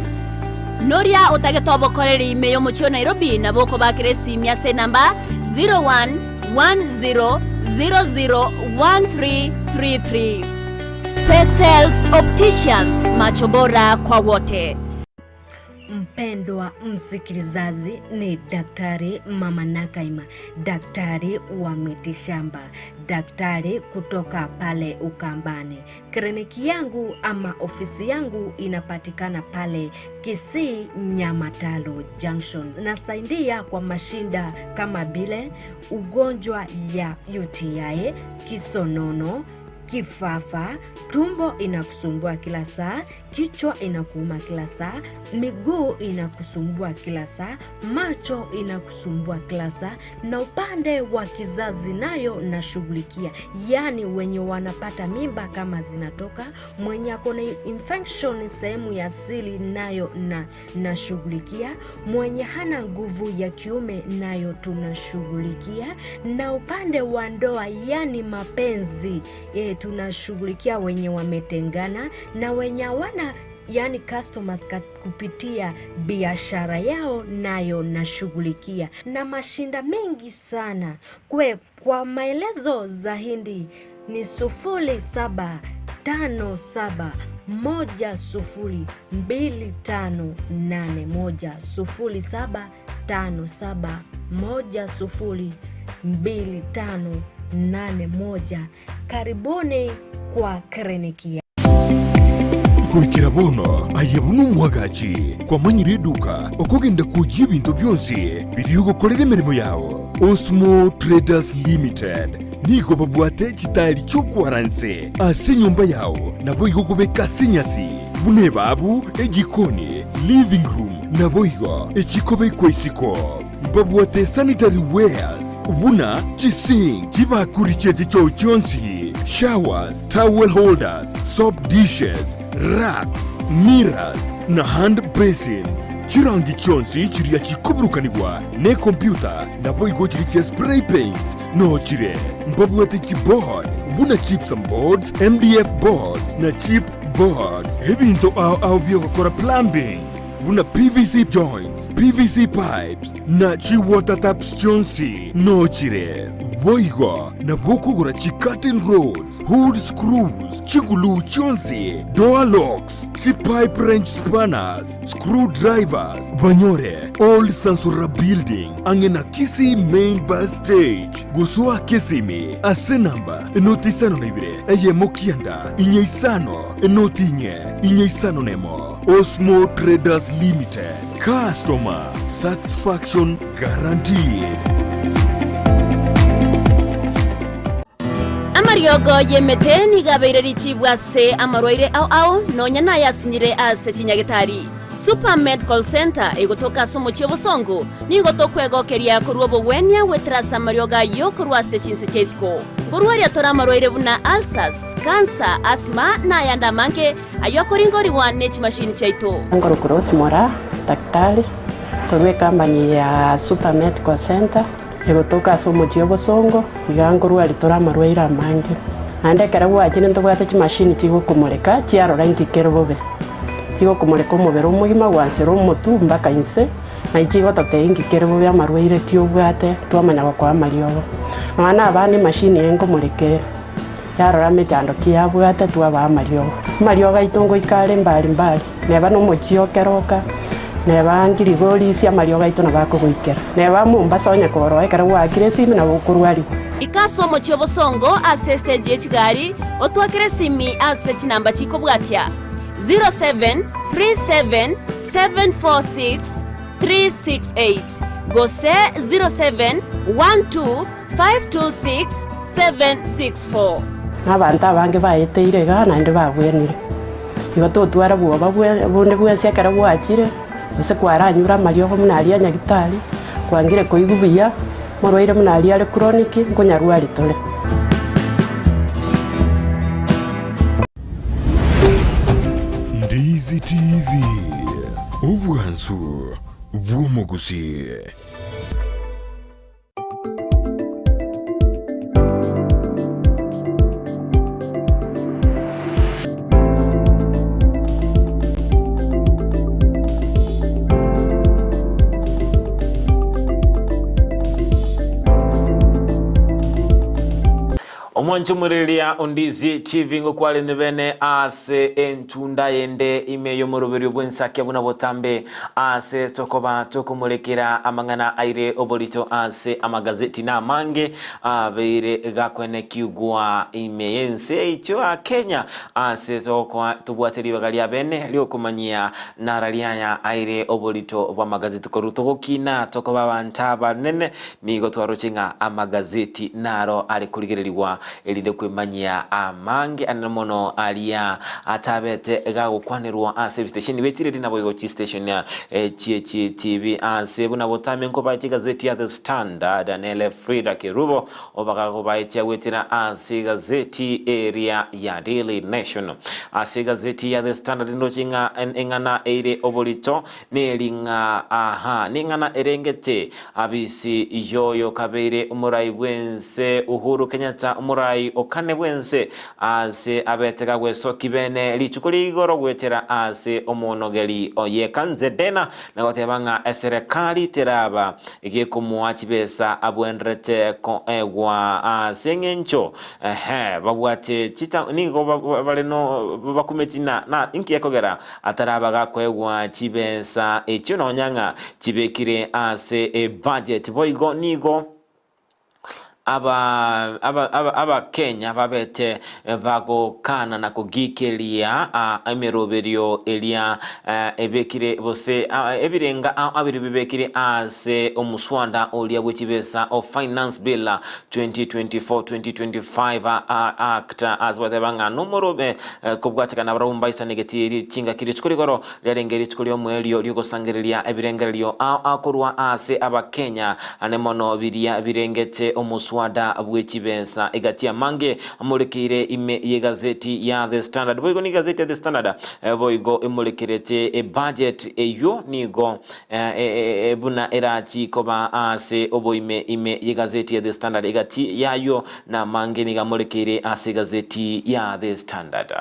Noria otagete obokoreri ime y'omochie o Nairobi nabo okobakera esimi ase enamba 0110001333. Spexels Opticians, macho bora kwa wote. Mpendwa msikilizaji, ni Daktari Mama Nakaima, daktari wa mitishamba, daktari kutoka pale Ukambani. Kliniki yangu ama ofisi yangu inapatikana pale Kisii Nyamatalo Junction. Nasaidia kwa mashinda kama vile ugonjwa ya UTI, kisonono, Kifafa, tumbo inakusumbua kila saa, kichwa inakuuma kila saa, miguu inakusumbua kila saa, macho inakusumbua kila saa, na upande wa kizazi nayo nashughulikia, yaani wenye wanapata mimba kama zinatoka, mwenye ako na infection sehemu ya siri nayo na nashughulikia, mwenye hana nguvu ya kiume nayo tunashughulikia, na upande wa ndoa yani mapenzi e, tunashughulikia wenye wametengana na wenye hawana yani customers kupitia biashara yao nayo nashughulikia, na mashinda mengi sana kwe. Kwa maelezo zaidi ni 0757102581 0757102581. Karibuni kwa kliniki. Goikera bono aye buna omwagachi, kwamanyire eduka okogenda kwoyia ebinto bionsi biria ogokorera emeremo yao. Osmo Traders Limited nigo babwate chitairi chi'okwaranse ase enyomba yao naboigo okobeka ase enyasi buna ebabu, ejikoni, living room naboigo echikobekwa isiko. Mbabwate sanitary wares buna chisink, chibakuri chie chichoo chionsi, showers, towel holders, soap dishes, racks, mirrors na hand basins. Chirangi chionsi chiria chikoburukanigwa nekompyuta naboigo chiria chia spray paints noo chire. Mbabwate chiboard buna gypsum boards, MDF boards na chip boards. Ebinto ao ao biogokora plumbing buna PVC joints, PVC pipes na chi water taps chionsi noo chire. Boigo nabo okogora chi curtain rods, hood screws, chiguluu chionsi, door locks, chi pipe wrench spanners, screw drivers, banyore Old Sansora Building ang'e na Kisii Main Bus Stage gosoa Kisimi ase namba enoti isano na ibere eyemo kianda inye isano enoti inye inye isano nemo. Osmo Traders Limited, customer satisfaction guaranteed. Amariogo y'emete nigo abeire richibu ase amarwaire ao ao, nonya nayasinyire ase chinyagetari. Super Medical Centre egotoka ase omochie obosongo, nigo tokwegokeria korwa obogwenia goetera ase amariogo ayio korwa ase chinse chia isiko. Nkorwaria tore amarwaire buna ulcers, cancer, asthma na ayande amange, Ayio akoringorigwa ne chimashini chiaito. Nkorokwa Rose Moraa, daktari korwa ecompany ya Super Medical Centre egotoka ase omochie obosongo, iga nkorwaria tore amarwaire amange. Naende ekero gwachire ntobwate chimashini chigokomoreka chiarora inki kere bobe. Chigokomoreka omobere omogima gwansera omotwe mpaka inse, naye chigototebia inki kere bobe amarwaire ki obwate twamanya gokoa amariogo. Nonya na abana emashini eye nkomoreka ere. Yarora emechando ki yabwate, twabaa amariogo. Amariogo aito ngoika are mbari mbari, neba nomochie o keroka, neba ngirigorisia amariogo aito nabo akogoikera. Neba Mombasa onye koroa ekero gwaakire esimi nabo okorwarigwa. Ika ase omochie obosongo ase estage ye chigari, otwakere esimi ase chinamba chikobwatia, 0737 746 368 gose 0712 526764. Na abanto abange baeteire igaa naende babwenire. Igo totwara bwoba bonde bwensi ekero gwachire, gose kwaranyure amariogo buna aria a nyagitari, kwangire koigwa buya, morwaire buna aria are chronic, nkonyarwari tore. Ndizi TV, obwansu bw'omogusii. Omwanche omorireria Ondizi TV ngokwarene bene ase entunda yende ime y'omoroberio bw'ensakia buna botambe Aase tokoba tokomorekera amang'ana aire oborito ase amagazeti namange abeire gakwenekigwa ime y'ense yaito ya Kenya ase togokoa tobwate ribaga ria bene riokomanyia narari aya aire oborito bw'amagazeti korwa togokina tokoba abanto abanene nigo twaroche ng'a amagazeti naro are korigererigwa erinde kwemanyia amange anene mono aria atabete gagokwanerwa ase ebistesheni bie chiredi naboigo chistation chie chitibi ase buna botambe nkobae chigazeti ya The Standard nere Frida Kerubo obagagobaetia goetera ase egazeti eria ya Daily Nation. Ase egazeti ya The Standard ndoche ng'a eng'ana eire oborito Neri ng'a aha ning'ana erengete abisi y'oyo kabeire omorai bw'ense Uhuru Kenyatta omorai o kane bw'ense ase abete gagwesoki bene rituko ria igoro goetera ase omonogeri oye Kanze Dena na goteba ng'a eserekari teraba gekomoa chibesa abwenderete koegwa ase eng'encho ehe babwate chita nigo bare no bakumeti na na inki ekogera Ataraba gakoegwa chibesa echio nonya ng'a chibekire ase ebudget. Boigo nigo aba aba aba Abakenya babete bagokana na kogikeria emeroberio eria ebekire gose ebirenga abiri bibekire ase omuswada oria bwe chibesa o Finance Bill 2024-2025 Act ase bateba ng'a nomorobe Kobwatekana barabwo mbaisanegeti chingaki rituko rigoro riarenge rituko ri'omoerio ri'ogosangereria ebirengererio ao ao korwa ase Abakenya, ane mono biria birengete omoswada bwe chibesa egati amange amorekeire ime y'egazeti ya The Standard. Boigo n'egazeti ya The Standard boigo emorekerete ebudget eyio nigo buna erachi koba ase oboime ime y'egazeti ya The Standard egati yayio Namange nigo amorekeire ase egazeti ya The Standard.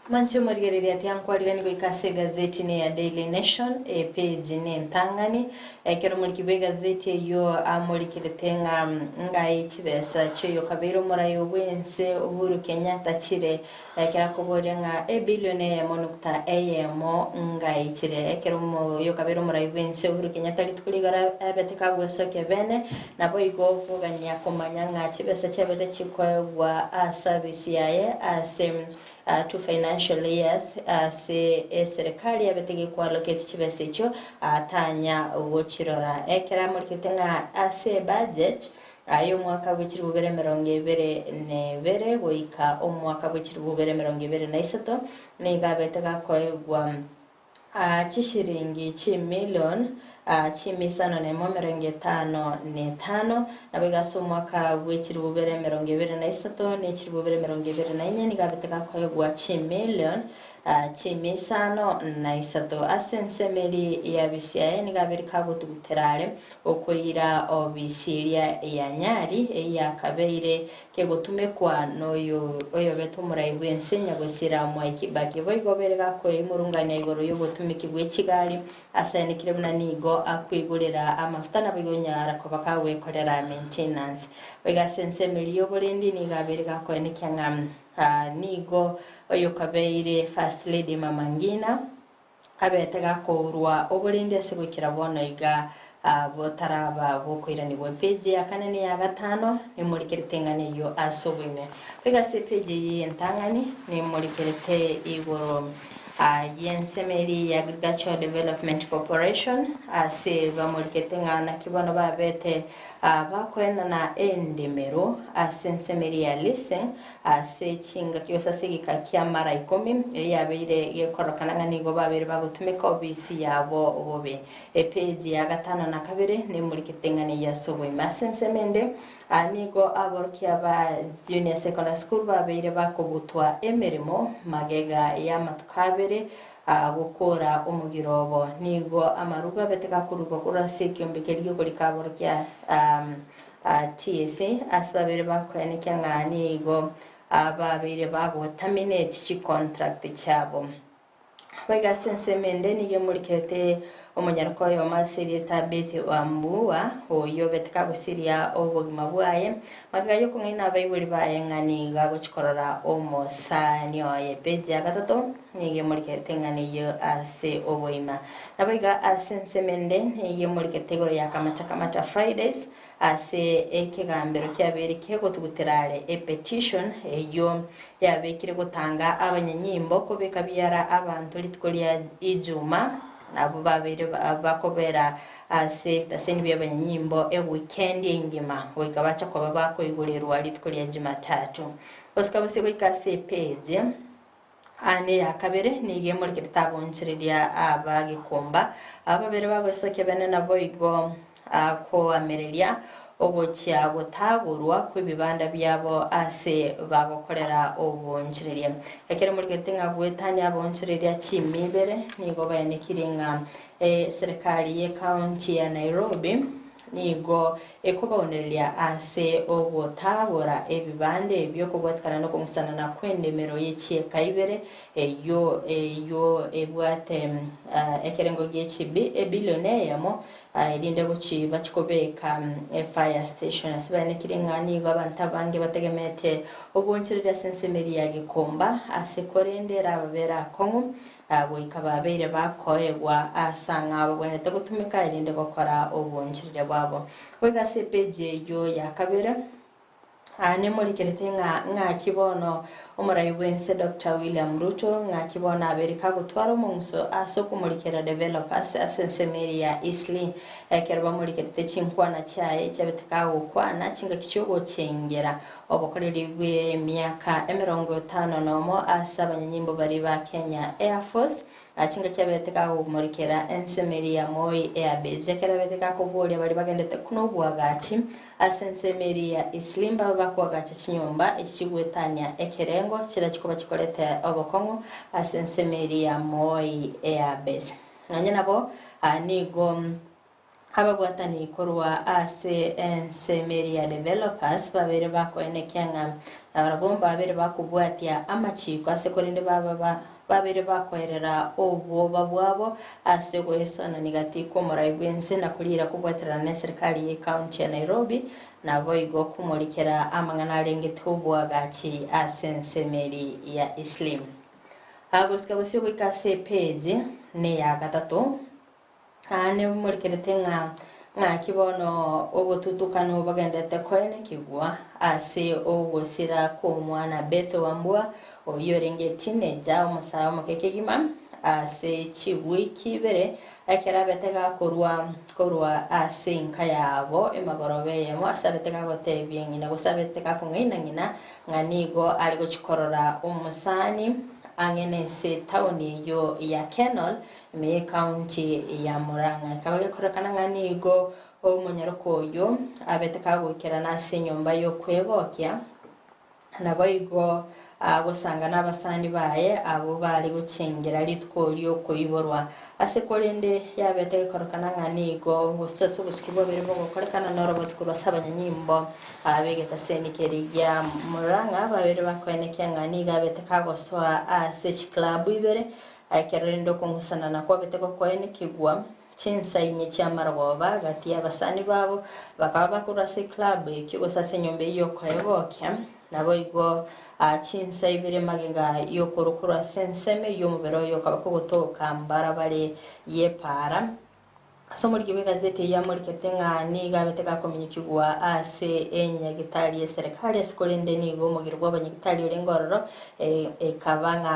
Manche omorigereria tiankwarigani goika ase egazeti ne ya Daily Nation, epeji nentang'ani. Ekero omoriki bw'egazeti eyio amorikerete ng'a ng'ai chibesa chi'oyokabeire omorai bw'ense Uhuru Kenyatta chire, ekero akoboria ng'a ebilion eyemo nukta eyemo ng'ai chire. Ekero oyokabeire omorai bw'ense Uhuru Kenyatta rituko rigoro abete kagwesokia bene, Naboigo kogania komanya ng'a chibesa chiabete chikoegwa ase abisi yaye ase two financial years ase eserekari yabete gekoallocate chibesa echio tanya gochirora. Ekero amorikete ng'a ase ebudget y'omwaka bwe chilifu bibere emerongo ebere na ebere goika omwaka bwe chilifu bibere emerongo ebere na isato nigo abete gakoegwa chishilingi chimilion chimisano nemo emerongo etano na etano, naboigo ase omwaka bwe chilifu bibere emerongo ebere na isato, ne chilifu bibere emerongo ebere na inye, nigo abete gakoegwa chimilion chimisano na isato. Ase ensemo eria ya bisiaye nigo abere kagotugutera are okoira obisi eria ya Nyari, eyio yakabeire Kegotumekwa noyo oyobete omorai bw'ense nyagosira Mwai Kibaki. Boigo bere gakoimurungania igoro y'obotumiki bwe chigari, asaenekire buna nigo akoigorera amafuta naboigo onyara koba kagwekorera maintenance. Boigo ase ensemo eria y'oborendi nigo abeire gakoenekia ng'a nigo oyokabeire First Lady Mama Ngina Abete gakourwa oborendi ase goikera bono iga botaraba bokoiranigwa. Epeji ya kane na eya gatano nimorikerete eng'ana eyio ase oboime. Boigo ase epeji eyio y'entang'ani nimorikerete igoro y'ensemo eria ya Agricultural Development Corporation ase bamorikete ng'a naki bono babete bakoenana endemero ase ensemo eria ya leasing Ase chingaki gose ase egeka ki'amara ikomi, erio yabeire gekorokana ng'a nigo babeire bagotumeka obisi yabo bobe. Epeji ya gatano na kabere nemorikete ng'a neyio ase oboime. Ase ensemo ende, nigo aborokia ba Junior Secondary School babeire bakobutwa emeremo magega y'amatuko abere gokora omogiro obo. Nigo amaruba abete gakorugwa korwa ase ekiombe keria gi'okorika aborokia TSC, ase babeire bakoenekia ng'a nigo babeire bagoterminate chicontract chiabo. Boigo ase ensemo ende nigo emorikerete omonyaroka oyomo ase erieta Beth Wambua, oyio obete kagosiria obogima bwaye, magega y'okong'aina abaibori baye ng'a nigo agochia korora omosani oye. Page ya gatato nigo emorikerete eng'ana eyio ase oboima. Naboigo ase ensemo ende nigo emorikete igoro ya Kamata Kamata Fridays ase ekegambero kiabeire kegotugutera are epetition eyio yabekire gotanga abanyanyimbo kobeka biara abanto rituko ria Ijuma nabwo babeire bakobera Ase ebitaseni bi'abanyanyimbo ewikendi engima goika bacha koba bakoigorerwa rituko ria Jumatatu. Gosuka bosio goika ase epeji aa neya kabere nigo emorekerete abonchoreria aba gekomba aba babere bagoesokia bene naboigo koamereria ogochia gotagorwa kw'ebibanda biabo ase bagokorera obonchoreria. Ekero emorekerete ng'a goetania abonchoreria chimia ibere nigo baenekire ng'a Eserekari y'Ekaunti ya Nairobi nigo ekobaunereria ase ogotagora ebibanda ebio kobwatikana nokong'usanana kw'endemero ye chieka ibere eyio eyio ebwate ekerengo gie chibi ebilioni eyemo erinde gochi bachi kobeka efire station ase baenekirie ng'a nigo abanto abange bategemeete obonchoreria ase ensemo eria ya Gikomba ase korende erababere akong'u Goika babeire bakoegwa aase ang'ao bagwenerete gotumeka erinde gokora obonchoreria bwabo. Goika ase epeji eyio ya kabere, aa nemorikerete ng'a ng'aki bono omorai bw'ense Doctor William Ruto ng'aki bono abeire kagotwara omong'uso ase okomorikera developers ase ensemo eria ya Eastleigh ekero bamorikerete chinkwana chiaye chiabete kagokwana chingaki chiogochengera Obokoreri bw'emiaka emerongo etano nomo ase abanyanyimbo baria ba Kenya Air Force, chingaki abete kagomorikera ensemo eria ya Moi Air Base. Ekero abete gakoboria baria bagendete kuna oboagachi ase ensemo eria ya Eastleigh mbabe bakoagacha chinyomba echi chigwetania ekerengo chiria chikoba chikorete obokong'u ase ensemo eria ya Moi Air Base. Nonye nabo nigo Ababwatani korwa ase ensemeri ya Developers babeire bakoenekia ng'a nabarabwo mbabeire bakobwatia amachiiko ase korende baba babeire bakoerera obwoba bwabo ase ogoesonani gati kw'omorai bw'ense na koriira kobwaterana n'eserikari y'ecounty ya Nairobi naboigo komorikera amang'ana arengete oboagachi ase ensemeri ya Eastleigh. Gosika bosio goika ase epeji neya gatato. Aa nemorikerete ng'a ng'aki bono obotutukanu bogendete koenekigwa ase ogosira kw'omwana Beth Wambua, oyio orenge teenager, omosae omoke kegima, ase chiwiki ibere ekero abete gakorwa korwa ase enka yabo emagoroba eyemo ase abete gagotebia ng'ina gose abete gakong'aina ng'ina ng'a nigo are gochia korora omosani ang'e nese etaoni eyio ya Kenol Ime y'ecounty ya Murang'a. Ekaba gekorekana ng'a nigo omonyaroka oyio abete kagoikerana ase enyomba y'okwegokia, naboigo agosanga nabasani baye abwo bare gochengera rituko ri'okoiborwa. Ase korende yabete gekorekana ng'a nigo gose ase obotuko bwabere bogokorekana noro obotuko rwa ase abanyanyimbo b'egetaseni keria gia Murang'a babere bakoenekia ng'a nigo abete kagosoa ase chiclub ibere Ekero rende okong'usanana kwabete gokoenekigwa, chinsa inye chi'amarogoba gati y'abasani babo bakaba bakorwa ase eclub ekio gose ase enyomba eyio y'okoegokia, naboigo chinsa ibere magega y'okorwa korwa ase ensemo eyio omobere oye okaba kogotoka mbarabare y'epaara. Ase omoriki bw'egazeti eyio amorikete ng'a nigo abete gakominyokigwa ase enyagitari y'eserekari ase korende nigo omogiro bw'abanyagitari orenge ororo ekaba ng'a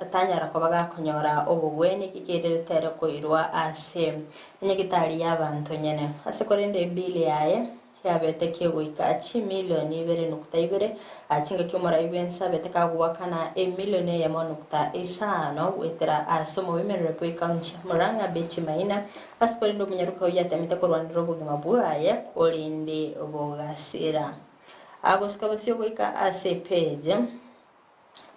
tanyara koba gakonyora obogwenia eki kererete ere koirwa ase enyagitari y'abanto nyene. Ase korende ebill yaye Yabete kegoika chimilioni ibere nukta ibere, chingaki omorai bw'ense abete kagoakana emilioni eyemo nukta isano goetera ase omobemereri bw'ecounty ya Murang'a Betty Maina, ase korende omonyaroka oyio atemete korwanera obogima bwaye korende bogasira. Agosika bosio goika ase epage.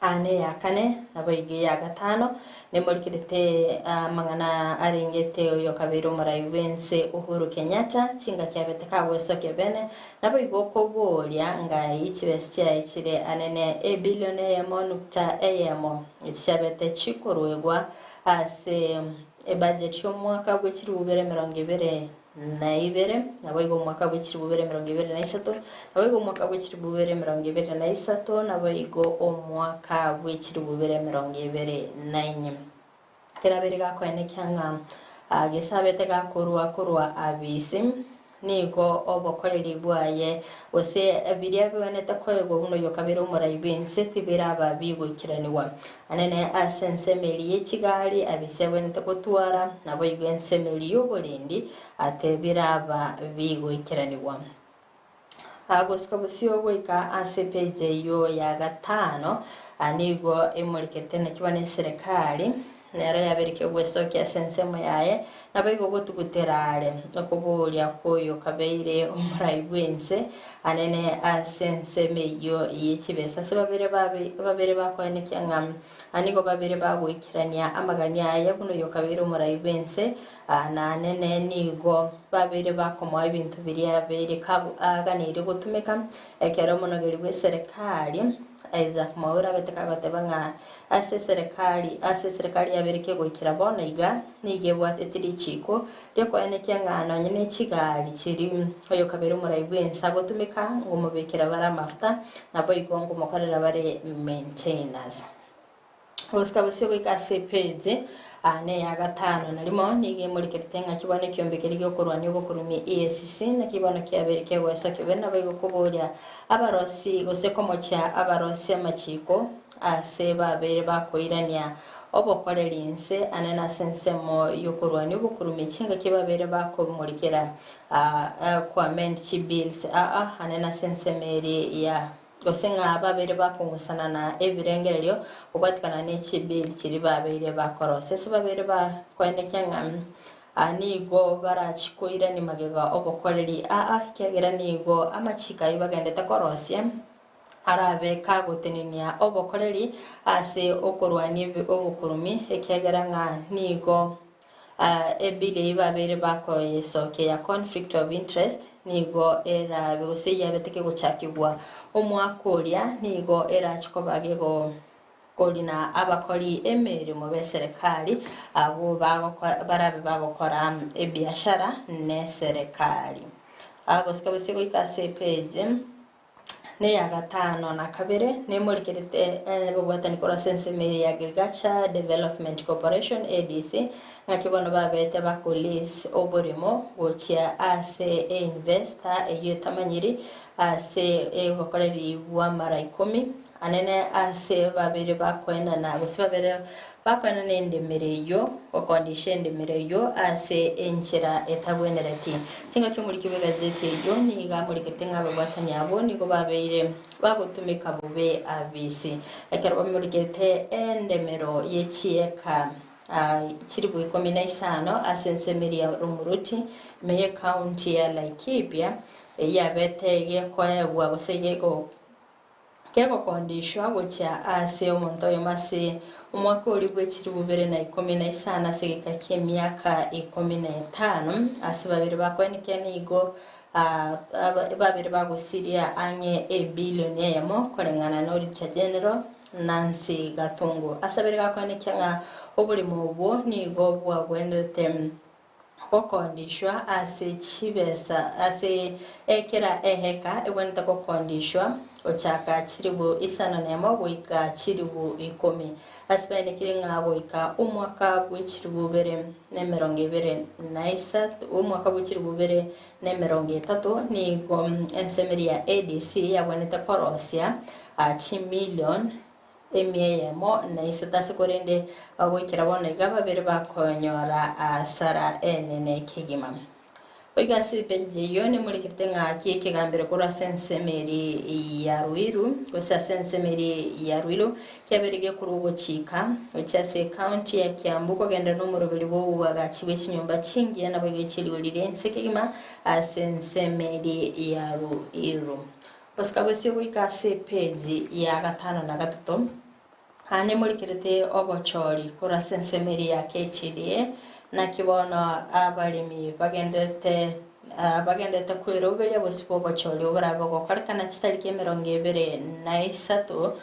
Aa neya kane, naboigo eya gatano, nemorikerete amang'ana arengete oyokabeire omorai bw'ense Uhuru Kenyatta, chingaki abete kagwesokia bene, naboigo okoboria ngai chibesa chiaye chire anene ebilion eyemo nukta eyemo, echi chiabete chikoruegwa ase ebudget y'omwaka bwe chilifu bibere emerongo ebere. Na ibere, naboigo omwaka bwe chilifu bibere emerongo ebere na isato, naboigo omwaka bwe chilifu bibere emerongo ebere na isato, naboigo omwaka bwe chilifu bibere emerongo ebere na inye. Kerabeire gakoenekia ng'a gesabete gakorua korwa abisi. nigo obokoreri bwaye, gose biria bigwenerete koegwa buna oyokabere omorai bw'ense tibiraba bigoikeranigwa. Anene ase ensemo eria ye chigari abise agwenerete gotwara, naboigo ensemo eria y'oborendi tebiraba bigoikeranigwa. Gosika bosio goika ase epeji eyio ya gatano, nigo emorekete naki bono eserekari nero yaberekia ogwesokia ase ensemo yaye, naboigo gotugutera are okoboria kw'oyo kabeire omorai bw'ense anene ase ensemo eyio ye chibesa. Ase babere babere bakoenekia ng'a nigo babere bagoikerania amagania aye buna oyo kabeire omorai bw'ense, Na nene nigo babeire bakomoa ebinto biria abeire aganeirie gotumeka. Ekero omonogeri bw'eserekari Isaac Mwaura abete kagoteba ng'a ase eserekari ase eserekari yabeire kegoikera bono iga nigo ebwateti richiko riokoenekia ng'a nonye ne chigari chiria oyokabere omorai bw'ense agotumeka ngomobekera bare amafuta naboigo ngomokorera bare maintenance. Gosika bosio goika ase epeji neya gatano na rimo, nigo emorekerete ng'aki bono ekiombe keria gi'okorwania obokurumi, EACC, naki bono kiabeire kegoesokia bobe naboigo koboria abarosi gose komochia abarosi amachiko ase babeire bakoirania obokoreri inse ane nase ensemo y'okorwania obokurumi chingaki babeire bakomorikera koamend chibills aa ane nase ensemo eria ya Gose ng'a babeire bakong'usana na ebirengererio kobwatikana ne chibill chiria babeire bakorosia. Ase babeire bakoenekia ng'a nigo barachie koirania magega obokoreri aa, ekiagera nigo amachiko ayio bagendete korosia arabe kagotenenia obokoreri ase okorwania obokurumi, ekiagera ng'a nigo Ebill eyio babeire bakoyesokia ya conflict of interest nigo erabe gose yabete kegochakigwa omwaka oria nigo erache koba gegokorina abakori emeremo beserekari abwo barabe bagokora ebiashara neserekari. Gosika gose goika ase epage. Neya gatano na kabere nemorikerete gobwatani korwa ase ensemo eye ya Agriculture Development Corporation, ADC, ng'aki bono babete bakolease oboremo gochia ase einvestor eyio etamanyiri ase obokoreri bw'amara ikomi anene ase babere bakoenana gose babere bakoenana endemero eyio, gokondisha endemero eyio ase enchera etagwenereti. Chingaki omoriki bw'egazeti eyio nigo amorikete ng'a ababwatani abwo nigo babeire bagotumeka bobe abisi. Ekero bamorikete endemero ye chieka chilifu ikomi na isano ase ensemo eria ya Rumuruti, ime y'ecounty ya Laikipia, eyio yabete gekoegwa gose gego Kegokondishwa gochia ase omonto oyomo ase omwaka oria bwe chilifu bibere na ikomi na isano ase egeka ki'emiaka ikomi na etano, ase babere bakoenekia nigo babere bagosiria ang'e ebilioni eyemo, koreng'ana na Auditor General Nancy Gathungu. Ase abere gakoenekia ng'a oboremo obwo nigo bwagwenerete Gokondishwa ase chibesa ase ekera eheka egwenerete gokondishwa gochaka chilifu isano nemo goika chilifu ikomi. Ase baenekire ng'a goika omwaka bwe chilifu ibere na emerongo ebere na isato, omwaka bwe chilifu ibere na emerongo etato nigo ensemeri ya ADC yagwenerete korosia chimilion Emia eyemo na isato ase korende goikera bono iga babere bakonyora asara enene kegima. Goika ase epeji eyio nemorikerete ng'a ki ekegambero korwa ase ensemo eria ya Ruiru gose ase ensemo eria ya Ruiru kiabeire gekorwa ogochika gochia ase ecounty ya Kiambu kogenderera nomoroberi bw'oboagachi bwe chinyomba chingiya naboigo echirigori riria ense kegima ase ensemo eria ya Ruiru. Gosika bosio goika ase epeji ya gatano na gatato, aa nemorikerete obochori korwa ase ensemo eria ya KTDA, naki bono abaremi bagendererete bagendererete kweroberia bosio bw'obochori oborabe bogokorekana chitariki emerongo ebere na isato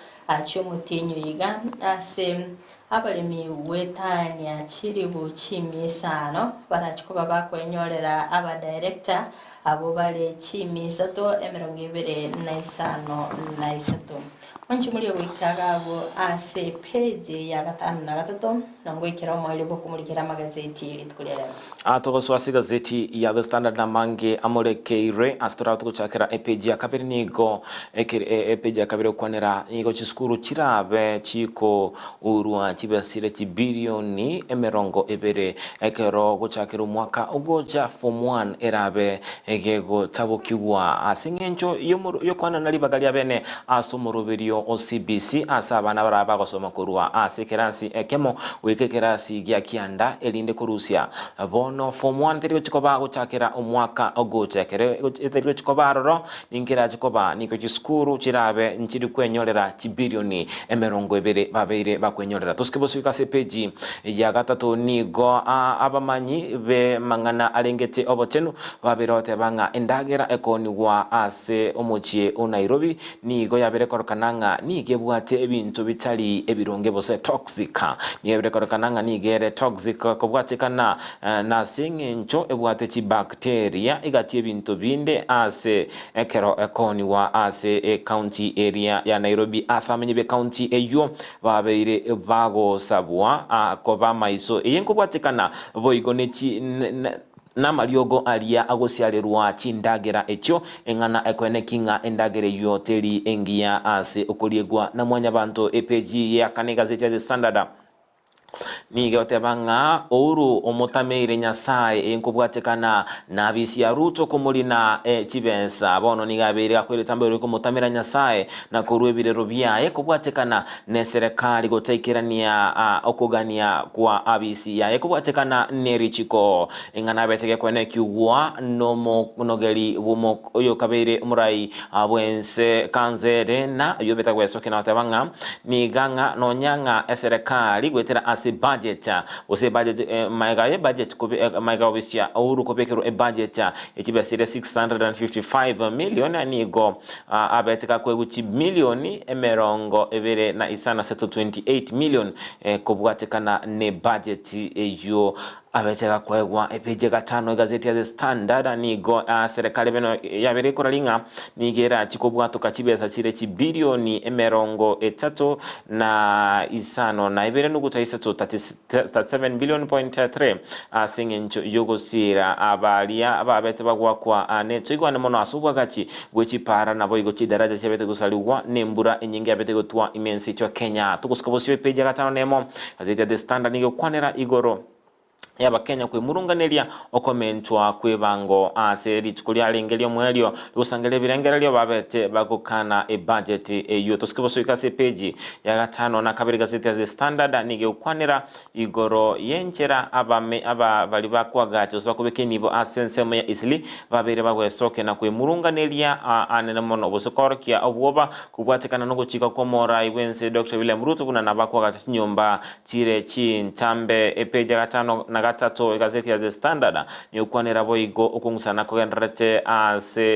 chi'omotienyi oyo iga ase Abaremi goetania chilifu chimia isano barache koba bakwenyorera abadirector abwo bare chimia isato emerongo ebere na isano na isato. Onchimorie goika iga ase epeji ya gatano na gatato, na ngoikera omoerio bw'okomorikera amagazeti rituko ria rero. Togosoa ase egazeti ya The Standard namange amorekeirwe ase torabe togochakera epeji ya kabere nigo ekere epeji ya kabere okwanera nigo chisukuru chirabe chikourwa chibesire chibilioni emerongo ebere ekero gochakera omwaka ogocha form one erabe egegotabokigwa ase eng'encho y'okwanana ribaga ria bene ase omoroberio o CBC ase abana barabe bagosoma korwa ase ekerasi ekemo goika ekerasi gia kianda erinde korusia bono form one teri gochia koba gochakera omwaka ogocha ekero etari gochia koba aroro ninki erache koba nigo chisukuru chirabe nchiri kwenyorera chibilioni emerongo ebere babeire bakwenyorera tosike bosio ase epeji ya gatato nigo abamanyi b'emang'ana arengete obochenu Babeire goteba ng'a endagera ekoonigwa ase omochie o Nairobi nigo yabeire korokana ng'a nigo ebwate ebinto bitari ebironge gose toxic. Nigo yabeire korokana ng'a nigo ere toxic kobwatekana nase eng'encho ebwate chibacteria egati ebinto binde ase ekero ekoonigwa ase ecounty eria ya Nairobi. Ase abamenyi b'ecounty eyio babeire bagosabwa koba amaiso eye nkobwatekana boigo ne chi. Namariogo aria agosiarerwa chindagera echio, eng'ana ekoeneki ng'a endagera eyio teri engiya ase okoriegwa na Mwanyabanto. Epeji ya kane egazeti ya The Standard nigo egoteba ng'a Uhuru omotameire Nyasae enkobwatekana nabisi ya Ruto komorina chibesa. Bono nigo abeire gakwerete ambairwe komotamera Nyasae na korua ebirero biaye kobwatekana neserekari gotaikerania okogania kwa abisi yaye kobwatekana nerichiko. Ing'ana abete gekwena ekiugwa nomonogeri bw'omo oyokabeire omorai bw'ense Kanzere na oyobete gwesokia na goteba ng'a niga ng'a nonya ng'a eserekari goetera ase budget gose budget maega ye budget maega obisia Uhuru kobekerwa ebudget echibesa 655 million nigo Abete gakoegwa chimilioni 25 ase 28 million kobwatekana ne budget eyio. Abete gakoegwa epeji egatano egazeti ya The Standard nigo serikali beno yabere ekora ring'a nigo erachi kobwatoka chibesa chire chibilioni 35.3, 37 billion point 3, ase eng'encho yogosiira abaria babete bagwakwa ne toigwane mono ase obwagachi bwe chipaara naboigo chidaraja chiabete gosarigwa nembura enyinge yabete gotwa ime ense yaito ya Kenya. Togosuka bosio epeji ya gatano nemo, gazeti ya The Standard nigo egokwanera igoro y'Abakenya kwemurunganeria okomentwa kw'ebango ase rituko riarenge ri'omoerio rigosangereria ebirengererio babete bagokana ebudget eyio. Tosuke bosio ase epeji ya gatano na kabere gazeti ya The Standard nigo egokwanera Igoro y'enchera abame aba baria bakoagacha gose bakobeka enibo ase ensemo ya Isili babeire bagwesokia na kwemurunganeria aanene mono, gose koorokia obwoba kobwatekana nogochika kw'omorai bw'ense Doctor William Ruto buna nabakoagacha chinyomba chire chintambe. Epeji ya gatano na gatato egazeti ya The Standard nigokwanera boigo okong'usana kogendererete ase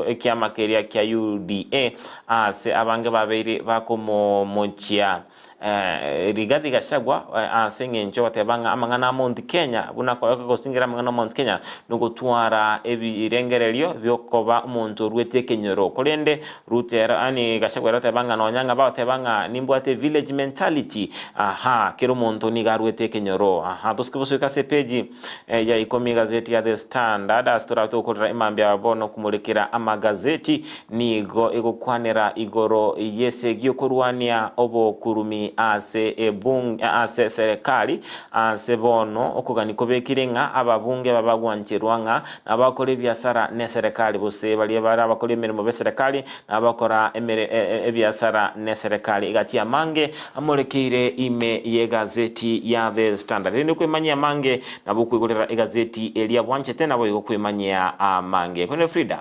ekiama keria kia UDA ase abange babeire bakomomochia Rigathi Gachagua ase eng'encho ogoteba ng'a amang'ana a Mount Kenya buna gosingera amang'ana a Mount Kenya nogotwara ebirengererio biokoba omonto oruete ekenyoro. Korende Ruto ere yaani Gachagua ere oteba ng'a nonya ng'a bagoteba ng'a nimbwate village mentality ahaa kera omonto nigo aruete ekenyoro ahaa. Tosuke bosoike ase epeji ya ikomi egazeti ya The Standard ase torabe togokorera emambia bono komorekera amagazeti Nigo egokwanera igoro y'esegi y'okorwania obokurumi ase ebunge ase serekari ase bono okogania kobekire ng'a ababunge babagwancherwa ng'a nabakora ebiasara neserekari gose baria bare abakori emeremo beserekari nabakora emere ebiasara neserekari. Egati y'amange amorekeire ime y'egazeti ya The Standard. Rende kwemanyia amange nabo okoigorera egazeti eria bwanchete naboigo kwemanyia amange. Korende Frida.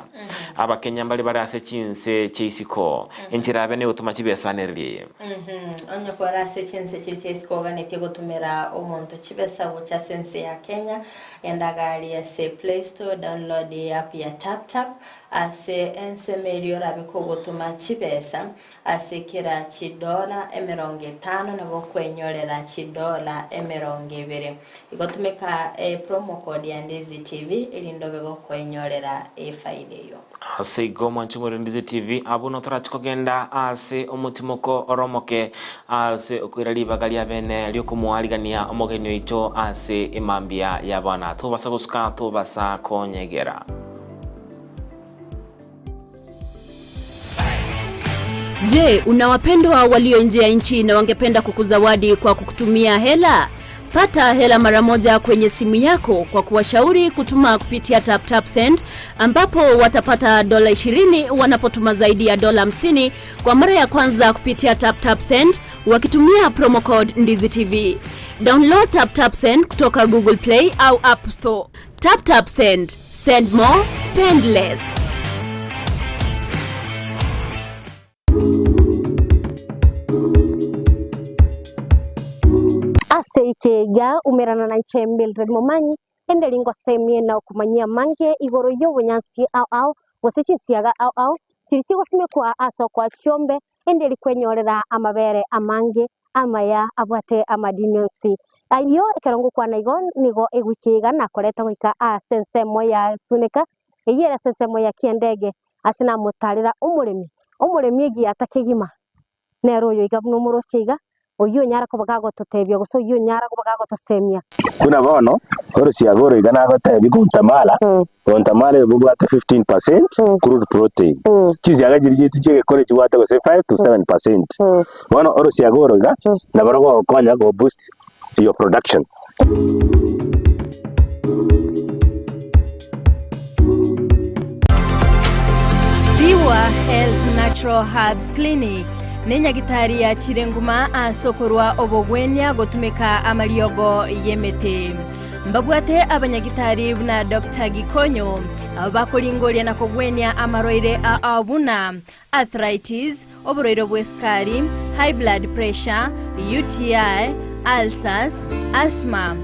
Abakenya mbare bare ase chinse chia isiko, enchera yabe negotoma chibesa nereri eye. Onye kore ase chinse chiria chia isiko oganetie gotomera omonto chibesa gocha ase ense ya Kenya, genda gari ase Play Store, download app ya TapTap. Ase ensemo eria orabe kogotoma chibesa ase kera chidola emerongo etano nabo okwenyorera chidola emerongo ebere. Igo tumeka epromo code ya Ndizi TV erinde obe gokwenyorera efaida eyio. Ase igo mwanche more Ndizi TV, abwo notorache kogenda ase omotimoko ore omoke ase okoira ribaga ria bene riokomoarigania omogeni oito ase emambia ya bana. Tobasa gosuka, tobasa konyegera. Je, una wapendwa walio nje ya nchi na wangependa kukuzawadi kwa kukutumia hela? Pata hela mara moja kwenye simu yako kwa kuwashauri kutuma kupitia TapTap Send ambapo watapata dola 20 wanapotuma zaidi ya dola 50 kwa mara ya kwanza kupitia TapTap Send wakitumia promo code Ndizi TV. Download TapTap Send kutoka Google Play au App Store. TapTap Send. Send more, spend less. Ase ekeiga umerana na inche Mildred Momanyi, ende ringosemie na okomanyia amange igoro y'obonyansi ao ao, gose chinsiaga ao ao, chiri chigosimekwa ase okoa chiombe, ende rikwenyorera amabere amange amaya abwate amadini onsi. Ayio ekero ngokwana igo nigo ewiki iga nakorete goika ase ensemo ya Suneka, eyio ere ase ensemo ya Kiendege, ase namotarera omoremi, omoremi egiata kegima, nere oyo iga buna omoroche iga, oyio onyare koba gagototebia gose oyio onyare koba gagotosemia. Buna bono, orosiaga oro iga nagotebia Gontamala, Gontamala oyo bobwate 15% crude protein. Chinsiaga chiria chiaito chi'egekore chibwate gose 5 to 7%. Bono orosiaga oro iga, nabo rogogokonya go boost your production. Pure Health Natural Herbs Clinic nenyagitari yachire nguma ase okorwa obogwenia gotumeka amariogo y'emete. Mbabwate abanyagitari buna Doctor Gikonyo abo bakoringoria na kogwenia amarwaire ao buna arthritis, oborwaire bw'esukari, high blood pressure, UTI, ulcers, asthma.